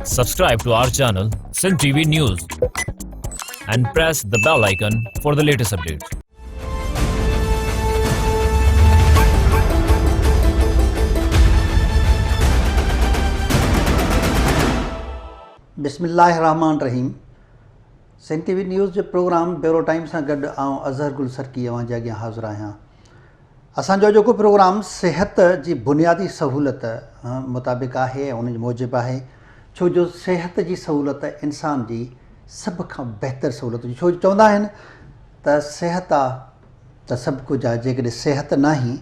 Subscribe to our channel Sindh TV News and press the bell icon for the latest updates. بسم الله الرحمٰن الرحيم سنڌ ٽي V news جي programme bureau time سان گڏ آئون اظهر گل سرڪي اوهان جي اڳيان حاضر آهيان اسان جو اڄوڪو پروگرام صحت جي بنيادي سهولت مطابق آهي ۽ ان جي موجب آهي ڇو جو صحت جي سهولت انسان جي سڀ کان بهتر سهولت ڇو جو چوندا آهن ته صحت آ ته سڀ ڪجهه آ جيڪڏهن صحت ناهي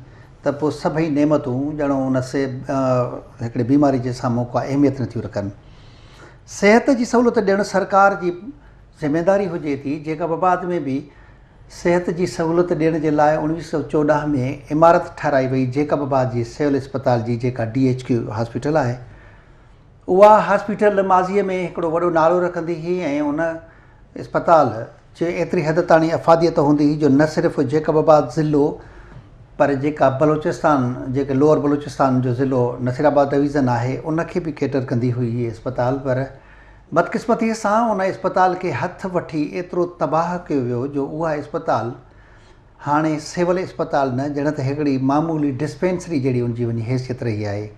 ته پوء سڀئي نعمتون ڄڻو ان سي هڪڙي بيماري جي سامهون ڪا اهميت نٿيون رکن صحت جي سهولت ڏيڻ سرڪار جي ذميداري هجي ٿي جيڪا بعد ۾ به صحت جي سهولت ڏيڻ جي لاء 1914 ۾ عمارت ٺهرائي وئي جيڪب آباد جي سول اسپتال جي جيڪا ڊي ايڇ ڪيو هاسپيٽل آهي اها هاسپيٽل ماضي ۾ هڪڙو وڏو نالو رکندي هئي ۽ ان اسپتال جي ايتري حد تاڻي افاديت هوندي هئي جو نه صرف جيڪب آباد ضلعو پر جيڪا بلوچستان جيڪي لوئر بلوچستان جو ضلعو نصير آباد ڊويزن آهي ان کي به ڪيٽر ڪندي هئي هي اسپتال پر بدقسمتيء سان ان اسپتال کي هٿ وٺي ايترو تباهه ڪيو ويو جو اها اسپتال هاڻي سول اسپتال نه ڄڻ ته هڪڙي معمولي ڊسپينسري جهڙي ان جي وڃي حيثيت رهي آهي.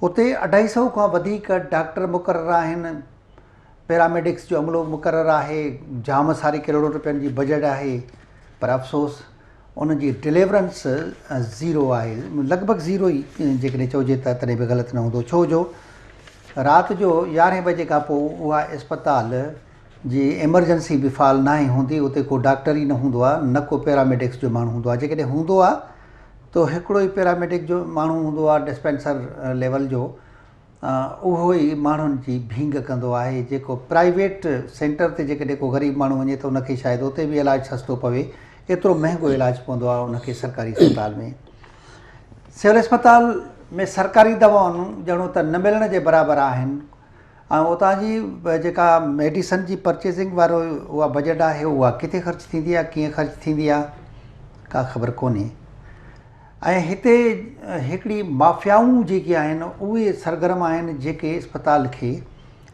اتي اڍائي سئو کان وڌيڪ ڊاڪٽر مقرر آهن، پيراميڊڪس جو عملو مقرر آهي، جام ساري ڪروڙين رپين جي بجيٽ آهي پر افسوس ان جي ڊليورنس زيرو آهي لڳ ڀڳ زيرو ئي جيڪڏهن چئجي ته تڏهن به غلط نه هوندو ڇو جو رات جو يارهين بجي کان پوء اها اسپتال جي ايمرجنسي به فعال ناهي هوندي اتي ڪو ڊاڪٽر ئي نه هوندو آهي نه ڪو پيراميڊڪس جو ماڻهو هوندو آهي جيڪڏهن هوندو آهي ته هڪڙو ئي پيراميڊڪ جو ماڻهو هوندو آهي ڊسپينسر ليول جو اهو ئي ماڻهن جي ڀينگ ڪندو آهي جيڪو پرائيويٽ سينٽر تي جيڪڏهن ڪو غريب ماڻهو وڃي ته ان کي شايد اتي به علاج سستو پوي ايترو مهنگو علاج پوندو آهي ان کي سرڪاري اسپتال ۾ سول اسپتال ۾ سرڪاري دوائون ڄڻو ته نه ملڻ جي برابر آهن ۽ اتان جي جيڪا ميڊيسن جي پرچيزنگ وارو اها بجيٽ آهي اها ڪٿي خرچ ٿيندي آهي ڪيئن خرچ ٿيندي آهي ڪا خبر ڪونهي ۽ هتي هڪڙي مافيائون جيڪي آهن اهي سرگرم آهن جيڪي اسپتال کي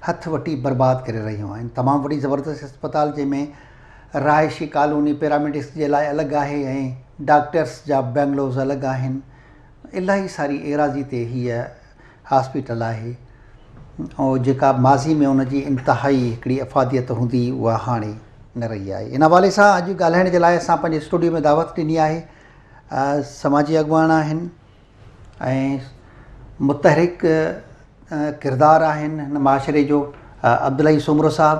هٿ وٺي برباد ڪري رهيون آهن تمام وڏي زبردست اسپتال جنهن ۾ رهائشي ڪالوني پيراميڊڪس جي لاء الڳ آهي ۽ ڊاڪٽرس جا بنگلوز الڳ آهن الاهي ساري ايراضي تي هيء هاسپيٽل آهي ۽ جيڪا ماضي ۾ ان جي انتهائي هڪڙي افاديت هوندي اها هاڻي نه رهي آهي ان حوالي سان اڄ ڳالهائڻ جي لاء اسان پنهنجي اسٽوڊيو ۾ دعوت ڏني آهي سماجي اڳواڻ آهن ۽ متحرڪ ڪردار آهن هن معاشري جو عبدالحئي سومرو صاحب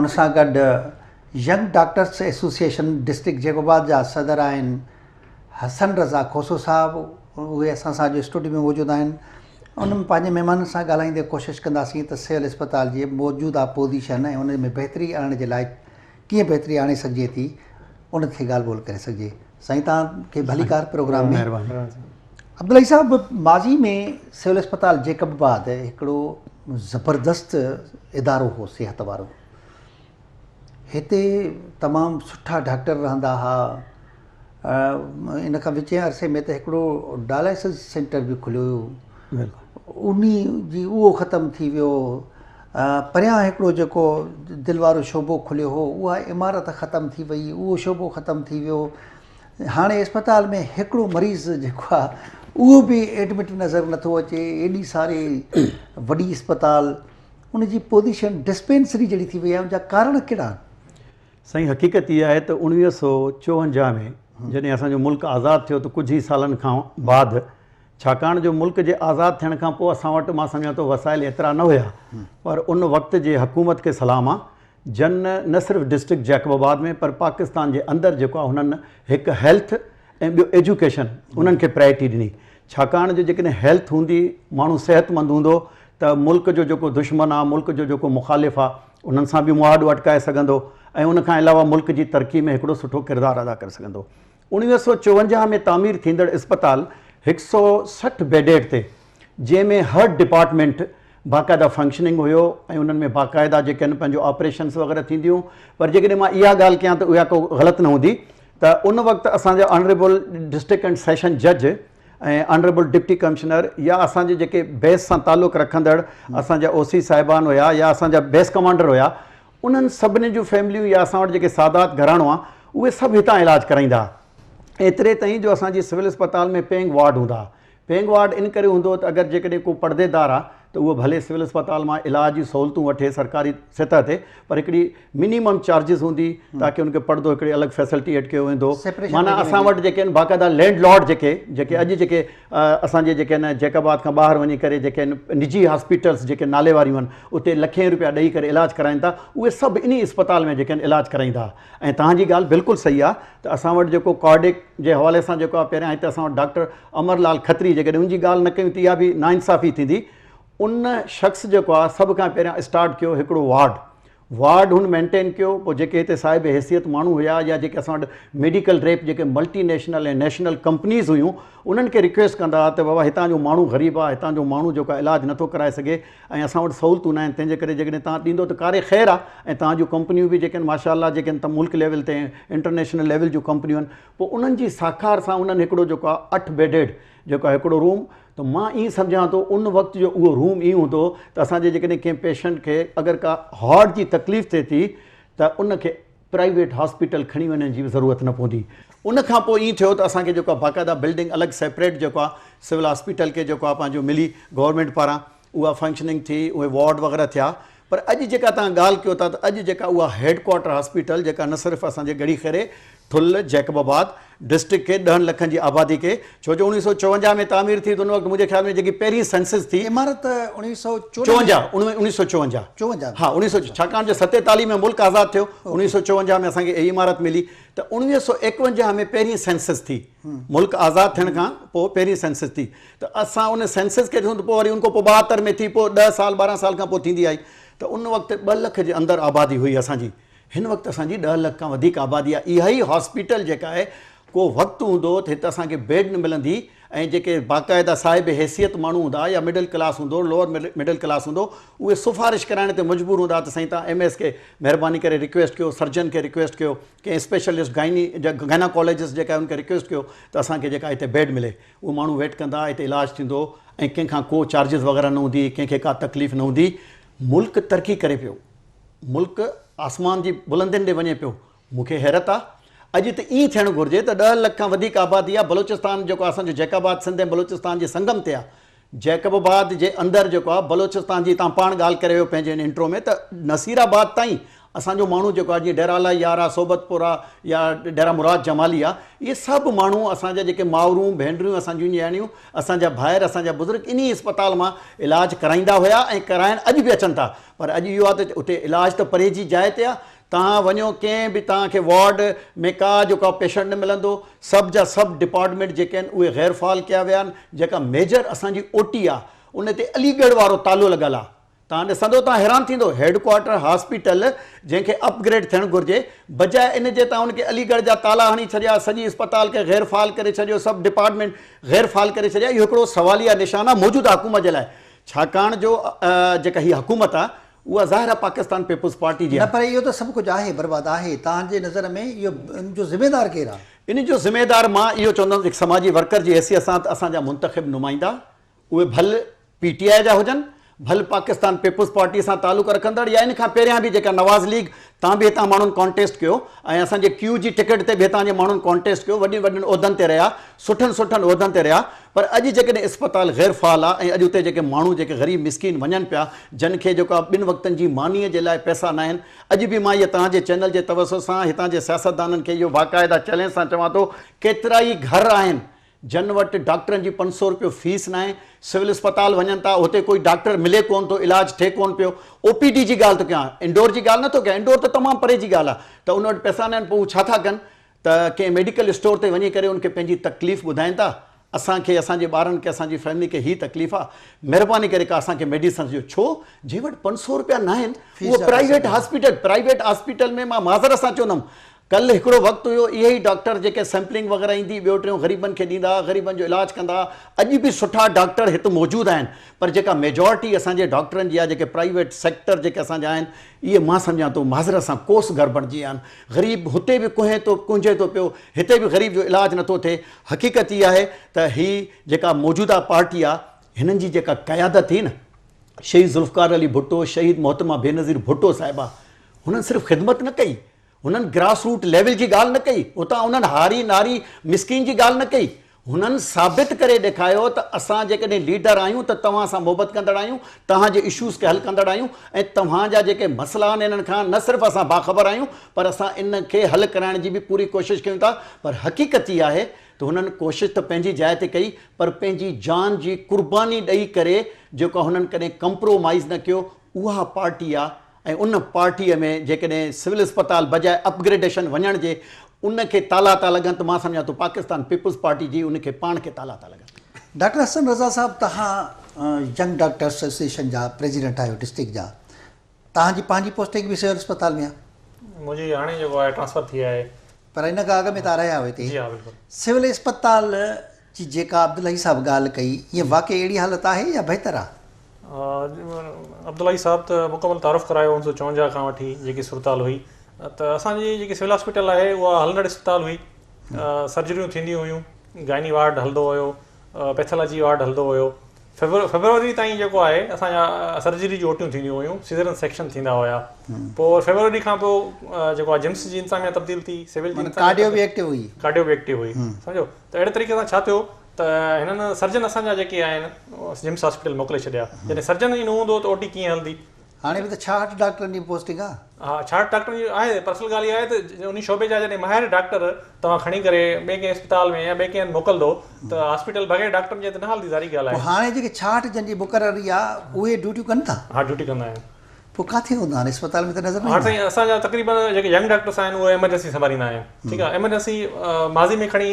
ان سان گڏ young doctors association district Jacobabad جا صدر آهن حسن رضا کوسو صاحب اهي اسان سان اڄ اسٽوڊيو ۾ موجود آهن ان پنهنجي مهمانن سان ڳالهائيندي ڪوشش ڪنداسين ته سول اسپتال جي موجوده پوزيشن ۽ ان ۾ بهتري آڻڻ جي لاء ڪيئن بهتري آڻي سگهجي ٿي ان تي ڳالهه ٻولهه ڪري سگهجي. سائين توهان کي ڀليڪار پروگرام ۾. عبدالحئي صاحب ماضي ۾ سول اسپتال جيڪب آباد هڪڙو زبردست ادارو هو صحت وارو هتي تمام سٺا ڊاڪٽر رهندا ها ان کان وچين عرصي ۾ ته هڪڙو ڊائلائسس سينٽر به کليو هيو انهي جي اهو ختم ٿي ويو پريان هڪڙو جيڪو دل وارو شعبو کليو هو اها عمارت ختم ٿي وئي اهو شعبو ختم ٿي ويو هاڻي اسپتال ۾ هڪڙو مريض جيڪو آهي اهو به ايڊمٽ نظر نٿو اچي ايڏي ساري وڏي اسپتال ان جي پوزيشن ڊسپينسري جهڙي ٿي وئي آهي ان جا ڪارڻ ڪهڙا آهن؟ سائين حقيقت اها آهي ته 1954 ۾ جڏهن اسان جو ملڪ آزاد ٿيو ته ڪجهه ئي سالن کان بعد ڇاڪاڻ جو ملڪ جي آزاد ٿيڻ کان پوء اسان وٽ مان سمجهان ٿو وسائل ايترا نه هيا پر ان وقت جي حڪومت کي سلام آ جن نه صرف ڊسٽرڪٽ جيڪب آباد ۾ پر پاڪستان جي اندر جيڪو آ هنن هڪ هيلٿ ۽ ٻيو ايجوڪيشن انهن کي پرائرٽي ڏني ڇاڪاڻ جو جيڪڏهن هيلٿ هوندي ماڻهو صحت مند هوندو ته ملڪ جو جيڪو دشمن آ ملڪ جو جيڪو مخالف آ انهن سان به مهاڏو اٽڪائي سگهندو ۽ ان کان علاوه ملڪ جي ترقي ۾ هڪڙو سٺو ڪردار ادا ڪري سگهندو 1954 ۾ تعمير ٿيندڙ اسپتال هڪ سئو 60 بيڊيڊ تي جنهن ۾ هر ڊپارٽمينٽ باقاعده فنڪشننگ هيو ۽ انهن ۾ باقاعده جيڪي آهن پنهنجو آپريشنس وغيره ٿينديون پر جيڪڏهن مان اها ڳالهه ڪيان ته اها ڪو غلط نه هوندي ته ان وقت اسان جا آنريبل ڊسٽرڪٽ اينڊ سيشن جج ۽ آنريبل ڊپٽي ڪمشنر يا اسان جي جيڪي بيس سان تعلق رکندڙ اسان جا او سي صاحبان هيا يا اسان جا بيس ڪمانڊر هيا انهن سڀني جون فيمليون يا اسان وٽ جيڪي سادات گهراڻو آ اهي سڀ هتان علاج ڪرائيندا ها ايتري تائين جو اسان جي سول اسپتال ۾ پينگ وارڊ هوندا ها پينگ وارڊ ان ڪري هوندو هو ته اگر جيڪڏهن ڪو پڙديدار آ ته اهو ڀلي سول اسپتال مان علاج جون سهولتون وٺي سرڪاري سطح تي پر هڪڙي منيمم چارجز هوندي تاڪه ان کي پڙدو هڪڙي الڳ فيسلٽي هيٺ ڪيو ويندو معنيٰ اسان وٽ جيڪي آهن باقاعده لينڊ لارڊ جيڪي جيڪي اڄ جيڪي اسان جي جيڪي آهن جيڪب آباد کان ٻاهر وڃي ڪري جيڪي آهن نجي هاسپيٽلس جيڪي نالي واريون آهن اتي لکين روپيا ڏئي ڪري علاج ڪرائين ٿا اهي سڀ انهي اسپتال ۾ جيڪي آهن علاج ڪرائيندا ۽ توهان جي ڳالهه بلڪل صحيح آهي ته اسان وٽ جيڪو ڪارڊيڪ جي حوالي سان جيڪو آهي پهريان هتي اسان وٽ ڊاڪٽر امر لال کتري جيڪڏهن ان جي ڳالهه نه ڪيون ته اها به ناانصافي ٿيندي ان شخص جيڪو آهي سڀ کان پهريان اسٽارٽ ڪيو هڪڙو وارڊ وارڊ هن مينٽين ڪيو پوء جيڪي هتي صاحب حيثيت ماڻهو هيا يا جيڪي اسان وٽ ميڊيڪل ريپ جيڪي ملٽي نيشنل ۽ نيشنل ڪمپنيز هيون انهن کي رڪويسٽ ڪندا هئا ته بابا هتان جو ماڻهو غريب آهي هتان جو ماڻهو جيڪو آهي علاج نٿو ڪرائي سگهي ۽ اسان وٽ سهولتون ناهن تنهن جي ڪري جيڪڏهن توهان ڏيندو ته ڪاري خير آهي ۽ توهان جون ڪمپنيون به جيڪي آهن ماشاء الله جيڪي آهن ته ملڪ ليول تي انٽرنيشنل ليول جون ڪمپنيون آهن پوء انهن جي ساکار سان انهن هڪڙو جيڪو آهي اٺ بيڊيڊ جيڪو آهي هڪڙو روم ته مان ائين سمجهان ٿو ان وقت جو اهو روم ائين هوندو هو ته اسان جي جيڪڏهن ڪنهن پيشنٽ کي اگر ڪا هارٽ جي تڪليف ٿئي ٿي ته ان کي پرائيويٽ هاسپيٽل کڻي وڃڻ جي به ضرورت نه پوندي. ان کان پوء ائين ٿيو ته اسان کي جيڪو آهي باقاعده بلڊنگ الڳ سيپريٽ جيڪو آهي سول هاسپيٽل کي جيڪو آهي پنهنجو ملي گورنمينٽ پاران اها فنڪشننگ ٿي اهي وارڊ وغيره ٿيا پر اڄ جيڪا توهان ڳالهه ڪيو ٿا ته اڄ جيڪا اها هيڊ ڪوارٽر هاسپيٽل جيڪا نه صرف اسان جي ڳڙهي خيري ٺل جيڪب آباد ڊسٽرڪٽ کي ڏهن لکن جي آبادي کي ڇو جو اوڻيهه سو چوونجاهه ۾ تعمير ٿي ته ان وقت منهنجي خيال ۾ جيڪي پهرين سينسز ٿي عمارت اوڻيهه سو چوونجاهه اوڻيهه سو چوونجاهه چوونجاهه ها اوڻيهه سو ڇاڪاڻ جو ستيتاليهه ۾ ملڪ آزاد ٿيو اوڻيهه سو چوونجاهه ۾ اسان کي هي عمارت ملي ته اوڻيهه سو ايڪونجاهه ۾ پهرين سينسز ٿي ملڪ آزاد ٿيڻ کان پوء پهرين سينسز ٿي ته اسان ان سينسز کي ڏسون ته پوء وري ان کان پوء 72 ۾ ٿي پوء 10 سال 12 سال کان پوء ٿيندي آئي ته ان وقت 2 لک جي اندر آبادي هئي اسان جي هن وقت اسان جي 10 لک کان وڌيڪ آبادي آهي اها ئي هاسپيٽل جيڪا آهي ڪو وقت هوندو هو ته هت اسان کي بيڊ نه ملندي ۽ جيڪي باقاعده صاحب حيثيت ماڻهو هوندا يا مڊل ڪلاس هوندو لوئر مڊل ڪلاس هوندو اهي سفارش ڪرائڻ تي مجبور هوندا ته سائين توهان ايم ايس کي مهرباني ڪري رڪويسٽ ڪيو سرجن کي رڪويسٽ ڪيو ڪنهن اسپيشلسٽ گائني گائناڪالاجسٽ جيڪا آهي ان کي رڪويسٽ ڪيو ته اسان کي جيڪا هتي بيڊ ملي اهو ماڻهو ويٽ ڪندا هتي علاج ٿيندو ۽ ڪنهن کان ڪو چارجز وغيره نه هوندي ڪنهن کي ڪا تڪليف نه هوندي ملڪ ترقي ڪري پيو ملڪ آسمان جي بلندين ڏي وڃي پيو مون کي حيرت آ اڄ ته ائين ٿيڻ گهرجي ته ڏهه لک کان وڌيڪ آبادي آ بلوچستان جيڪو اسان جو جيڪب آباد سنڌ ۽ بلوچستان جي سنگم تي آ جيڪب آباد جي اندر جيڪو آ بلوچستان جي تان پاڻ ڳالهه ڪري ويو پنهنجي هن انٽرو ۾ ته نصير آباد تائين اسان جو ماڻهو جيڪو آ جيئن ڊيرا الله يار آ صحبت پور آ يا ڊيرا مراد جمالي آ اهي سڀ ماڻهو اسان جا جيڪي مائرون ڀينريون اسان جون نياڻيون اسان جا ڀائر اسان جا بزرگ انهي اسپتال مان علاج ڪرائيندا هيا ۽ ڪرائڻ اڄ به اچن ٿا پر اڄ اهو آ ته اتي علاج ته پري جي جاء تي آ توهان وڃو ڪنهن به توهان کي وارڊ ۾ ڪا جو ڪا پيشنٽ نه ملندو سڀ جا سڀ ڊپارٽمينٽ جيڪي آهن اهي غير فعال ڪيا ويا آهن جيڪا ميجر اسان جي او ٽي آ ان تي علي ڳڙهه وارو تالو لڳل آ توهان ڏسندو توهان حيران ٿيندو هيڊ ڪوارٽر هاسپيٽل جنهن کي اپ گريڊ ٿيڻ گهرجي بجاء ان جي توهان ان کي علي ڳڙهه جا تالا هڻي ڇڏيا سڄي اسپتال کي غير فعال ڪري ڇڏيو سڀ ڊپارٽمينٽ غير فعال ڪري ڇڏيا اهو هڪڙو سواليه نشان آ موجوده حڪومت جي لاء ڇاڪاڻ جو جيڪا هي حڪومت آ اها ظاهر آهي پاڪستان پيپلز پارٽي جي نه پر اهو ته سڀ ڪجهه آهي برباد آهي توهان جي نظر ۾ اهو ان جو ذميدار ڪير آهي؟ ان جو ذميدار مان اهو چوندس هڪ سماجي ورڪر جي حيثيت سان ته اسان جا منتخب نمائندا اهي ڀل پي ٽي آء جا هجن ڀل پاڪستان پيپلز پارٽي سان تعلق رکندڙ يا ان کان پهريان به جيڪا نواز ليگ تان به هتان ماڻهن ڪانٽيسٽ ڪيو ۽ اسان جي ڪيو جي ٽڪيٽ تي به هتان جي ماڻهن ڪانٽيسٽ ڪيو وڏين وڏين عهدن تي رهيا سٺن سٺن عهدن تي رهيا پر اڄ جيڪڏهن اسپتال غير فعال آ ۽ اڄ اتي جيڪي ماڻهو جيڪي غريب مسڪين وڃن پيا جن کي جيڪو آ ٻن وقتن جي مانيء جي لاء پئسا ناهن اڄ به مان اهي توهان جي چينل جي توسط سان هتان جي سياستدانن کي اهو باقاعده چئلينج سان چوان ٿو ڪيترائي گهر آهن جن وٽ ڊاڪٽرن جي 500 روپيو فيس ناهي سول اسپتال وڃن ٿا اتي ڪوئي ڊاڪٽر ملي ڪون ٿو علاج ٿئي ڪون پيو او پي ڊي جي ڳالهه ٿو ڪيان انڊور جي ڳالهه نٿو ڪيان انڊور ته تمام پري جي ڳالهه آ ته ان وٽ پئسا ناهن پوء هو ڇا ٿا ڪن ته ڪنهن ميڊيڪل اسٽور تي وڃي ڪري ان کي پنهنجي تڪليف ٻڌائين ٿا، اسان کي، اسان جي ٻارن کي، اسان جي فيملي کي هي تڪليف آ، مهرباني ڪري ڪا اسان کي ميڊيسنس ڏيو، ڇو جنهن وٽ 500 روپيا ناهن اهو پرائيويٽ هاسپيٽل، پرائيويٽ هاسپيٽل ۾ مان معذرت سان چوندم ڪلهه هڪڙو وقت هيو اهي ئي ڊاڪٽر جيڪي سيمپلنگ وغيره ايندي ٻيو ٽيون غريبن کي ڏيندا ها غريبن جو علاج ڪندا ها اڄ به سٺا ڊاڪٽر هت موجود آهن پر جيڪا ميجارٽي اسان جي ڊاڪٽرن جي آهي جيڪي پرائيويٽ سيڪٽر جيڪي اسان جا آهن اهي مان سمجهان ٿو معذرت سان ڪوس گهر بڻجي ويا آهن غريب هتي به ڪنهين ٿو ڪنهنجي ٿو پيو هتي به غريب جو علاج نٿو ٿئي حقيقت اها آهي ته هي جيڪا موجوده پارٽي آهي هنن جي جيڪا قيادت هئي نه شهيد ذوالفقار علي ڀٽو شهيد محترمه بينظير ڀٽو صاحبه هنن صرف خدمت نه ڪئي هنن گراس روٽ ليول جي ڳالهه نه ڪئي، اتان انهن هاري ناري مسڪين جي ڳالهه نه ڪئي، هنن ثابت ڪري ڏيکايو ته اسان جيڪڏهن ليڊر آهيون ته توهان سان محبت ڪندڙ آهيون، توهان جي اشوز کي حل ڪندڙ آهيون ۽ توهان جا جيڪي مسئلا آهن انهن کان نه صرف اسان باخبر آهيون پر اسان ان کي حل ڪرائڻ جي به پوري ڪوشش ڪيون ٿا پر حقيقت اها آهي ته هنن ڪوشش ته پنهنجي جاء تي ڪئي پر پنهنجي جان جي قرباني ڏئي ڪري جيڪو هنن ڪڏهن ڪمپرومائيز نه ڪيو اها پارٽي آهي ۽ ان پارٽيء ۾ جيڪڏهن سول اسپتال بجاء اپگريڊيشن وڃڻ جي ان کي تالا ٿا لڳن ته مان سمجهان ٿو پاڪستان پيپلز پارٽي جي ان کي پاڻ کي تالا ٿا لڳن. ڊاڪٽر حسن رضا صاحب توهان ينگ ڊاڪٽرس ايسوسيئيشن جا پريزيڊنٽ آهيو ڊسٽرڪٽ جا توهان جي پنهنجي پوسٽنگ به سول اسپتال ۾ آهي؟ منهنجي هاڻي جيڪو آهي ٽرانسفر ٿي آهي. پر ان کان اڳ ۾ توهان رهيا آهيو هتي. جي ها بلڪل. سول اسپتال جي جيڪا عبدالحئي صاحب ڳالهه ڪئي ايئن واقعي اهڙي حالت آهي يا بهتر آهي؟ عبدالحئي صاحب ته مڪمل تعارف ڪرايو اڻ سو چونجاهه کان وٺي جيڪي صورتحال هئي ته اسان جي جيڪي سول هاسپيٽل آهي اها هلندڙ اسپتال هئي سرجريون ٿينديون هيون گائني وارڊ هلندو هيو پيٿالاجي وارڊ هلندو هيو فيبروري تائين جيڪو آهي اسان جا سرجري جون اوٽيون ٿينديون هيون سيزرن سيڪشن ٿيندا هيا پوء فيبروري کان پوء جيڪو آهي جمس جي انتظاميا تبديل ٿي سول جي ڪارڊيو به ايڪٽو هئي ڪارڊيو به ايڪٽو هئي سمجهو ته اهڙي طريقي سان ڇا ٿيو ته هنن سرجن اسان جا جيڪي آهن جمس هاسپيٽل موڪلي ڇڏيا جڏهن سرجن ئي نه هوندو ته اوٽي ڪيئن هلندي. هاڻي به ته 66 ڊاڪٽرن جي پوسٽنگ آ. ها 66 ڊاڪٽرن جي آهي پر اصل ڳالهه اها آهي ته انهي شعبي جا جڏهن ماهر ڊاڪٽر توهان کڻي ڪري ٻئي ڪنهن اسپتال ۾ يا ٻئي ڪنهن هنڌ موڪلندو ته هاسپيٽل بغير ڊاڪٽرن جي ته نه هلندي ظاهري ڳالهه آهي. پوء هاڻي جيڪي 66 جن جي مقرري آ اهي ڊيوٽيون ڪن ٿا؟ ها ڊيوٽي ڪندا آهن. پوء ڪاٿي هوندا آهن اسپتال ۾ ته نظر نه ها ايندا. سائين اسان جا تقريبن جيڪي ينگ ڊاڪٽرس آهن اهي ايمرجنسي سنڀاليندا آهن ٺيڪ آهي ايمرجنسي ماضي ۾ کڻي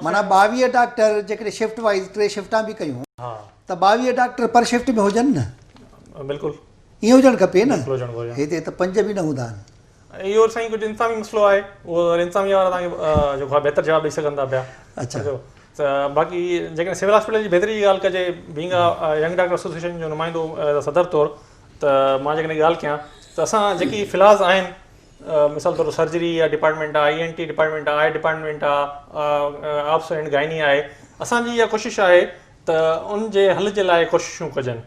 معنيٰ 22 ڊاڪٽر جيڪڏهن شفٽ وائيز ٽي شفٽان به ڪيون ته 22 ڊاڪٽر پر شفٽ ۾ هجن نه. بلڪل ائين هجڻ کپي نه بلڪل هجڻ گهرجي. هتي ته پنج به نه هوندا آهن. اهو سائين ڪجهه انتظامي مسئلو آهي اهو وري انتظاميه وارا توهان کي جيڪو آهي بهتر جواب ڏئي سگهن ٿا پيا. اڇا. سمجهو ته باقي جيڪڏهن سول هاسپيٽل جي بهتري جي ڳالهه ڪجي being a young doctor association جو نمائندو صدر طور ته مان جيڪڏهن ڳالهه ڪيان ته اسان جيڪي فلاز آهن مثال طور سرجري يا ڊپارٽمينٽ آهي اي اين ٽي ڊپارٽمينٽ آهي آء ڊپارٽمينٽ آهي آپس اينڊ گائني آهي اسان جي اها ڪوشش آهي ته ان جي حل جي لاء ڪوششون ڪجن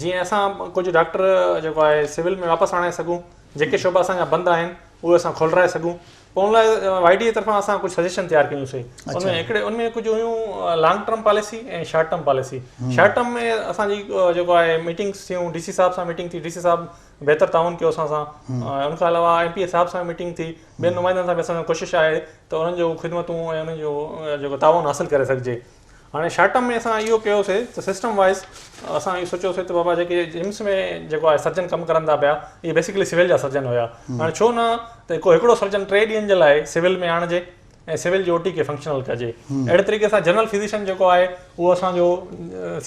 جيئن اسان ڪجهه ڊاڪٽر جيڪو آهي سول ۾ واپس آڻي سگهون جيڪي شعبا اسان جا بند آهن اهي اسان کولرائي سگهون پوء ان لاء وائي ڊي طرفان اسان ڪجهه سجيشن تيار ڪيون سي ان ۾ هڪڙي ان ۾ ڪجهه هيون long term policy ۽ short term policy short term ۾ اسان جي جيڪو آهي ميٽنگس ٿيون ڊي سي صاحب سان ميٽنگ ٿي ڊي سي صاحب بهتر تعاون ڪيو اسان سان ان کان علاوه ايم پي اي صاحب سان ميٽنگ ٿي ٻين نمائندن سان به اسان ڪوشش آهي ته انهن جو خدمتون ۽ انهن جو جيڪو تعاون حاصل ڪري سگهجي هاڻي شارٽ ٽرم ۾ اسان اهو ڪيوسي ته سسٽم وائز اسان اهو سوچيوسي ته بابا جيڪي جمس ۾ جيڪو آهي سرجن ڪم ڪرن ٿا پيا اهي بيسڪلي سول جا سرجن هيا هاڻي ڇو نه ته ڪو هڪڙو سرجن ٽي ڏينهن جي لاء سول ۾ آڻجي ۽ سول جي او ٽي کي فنڪشنل ڪجي اهڙي طريقي سان جنرل فزيشن جيڪو آهي اهو اسان جو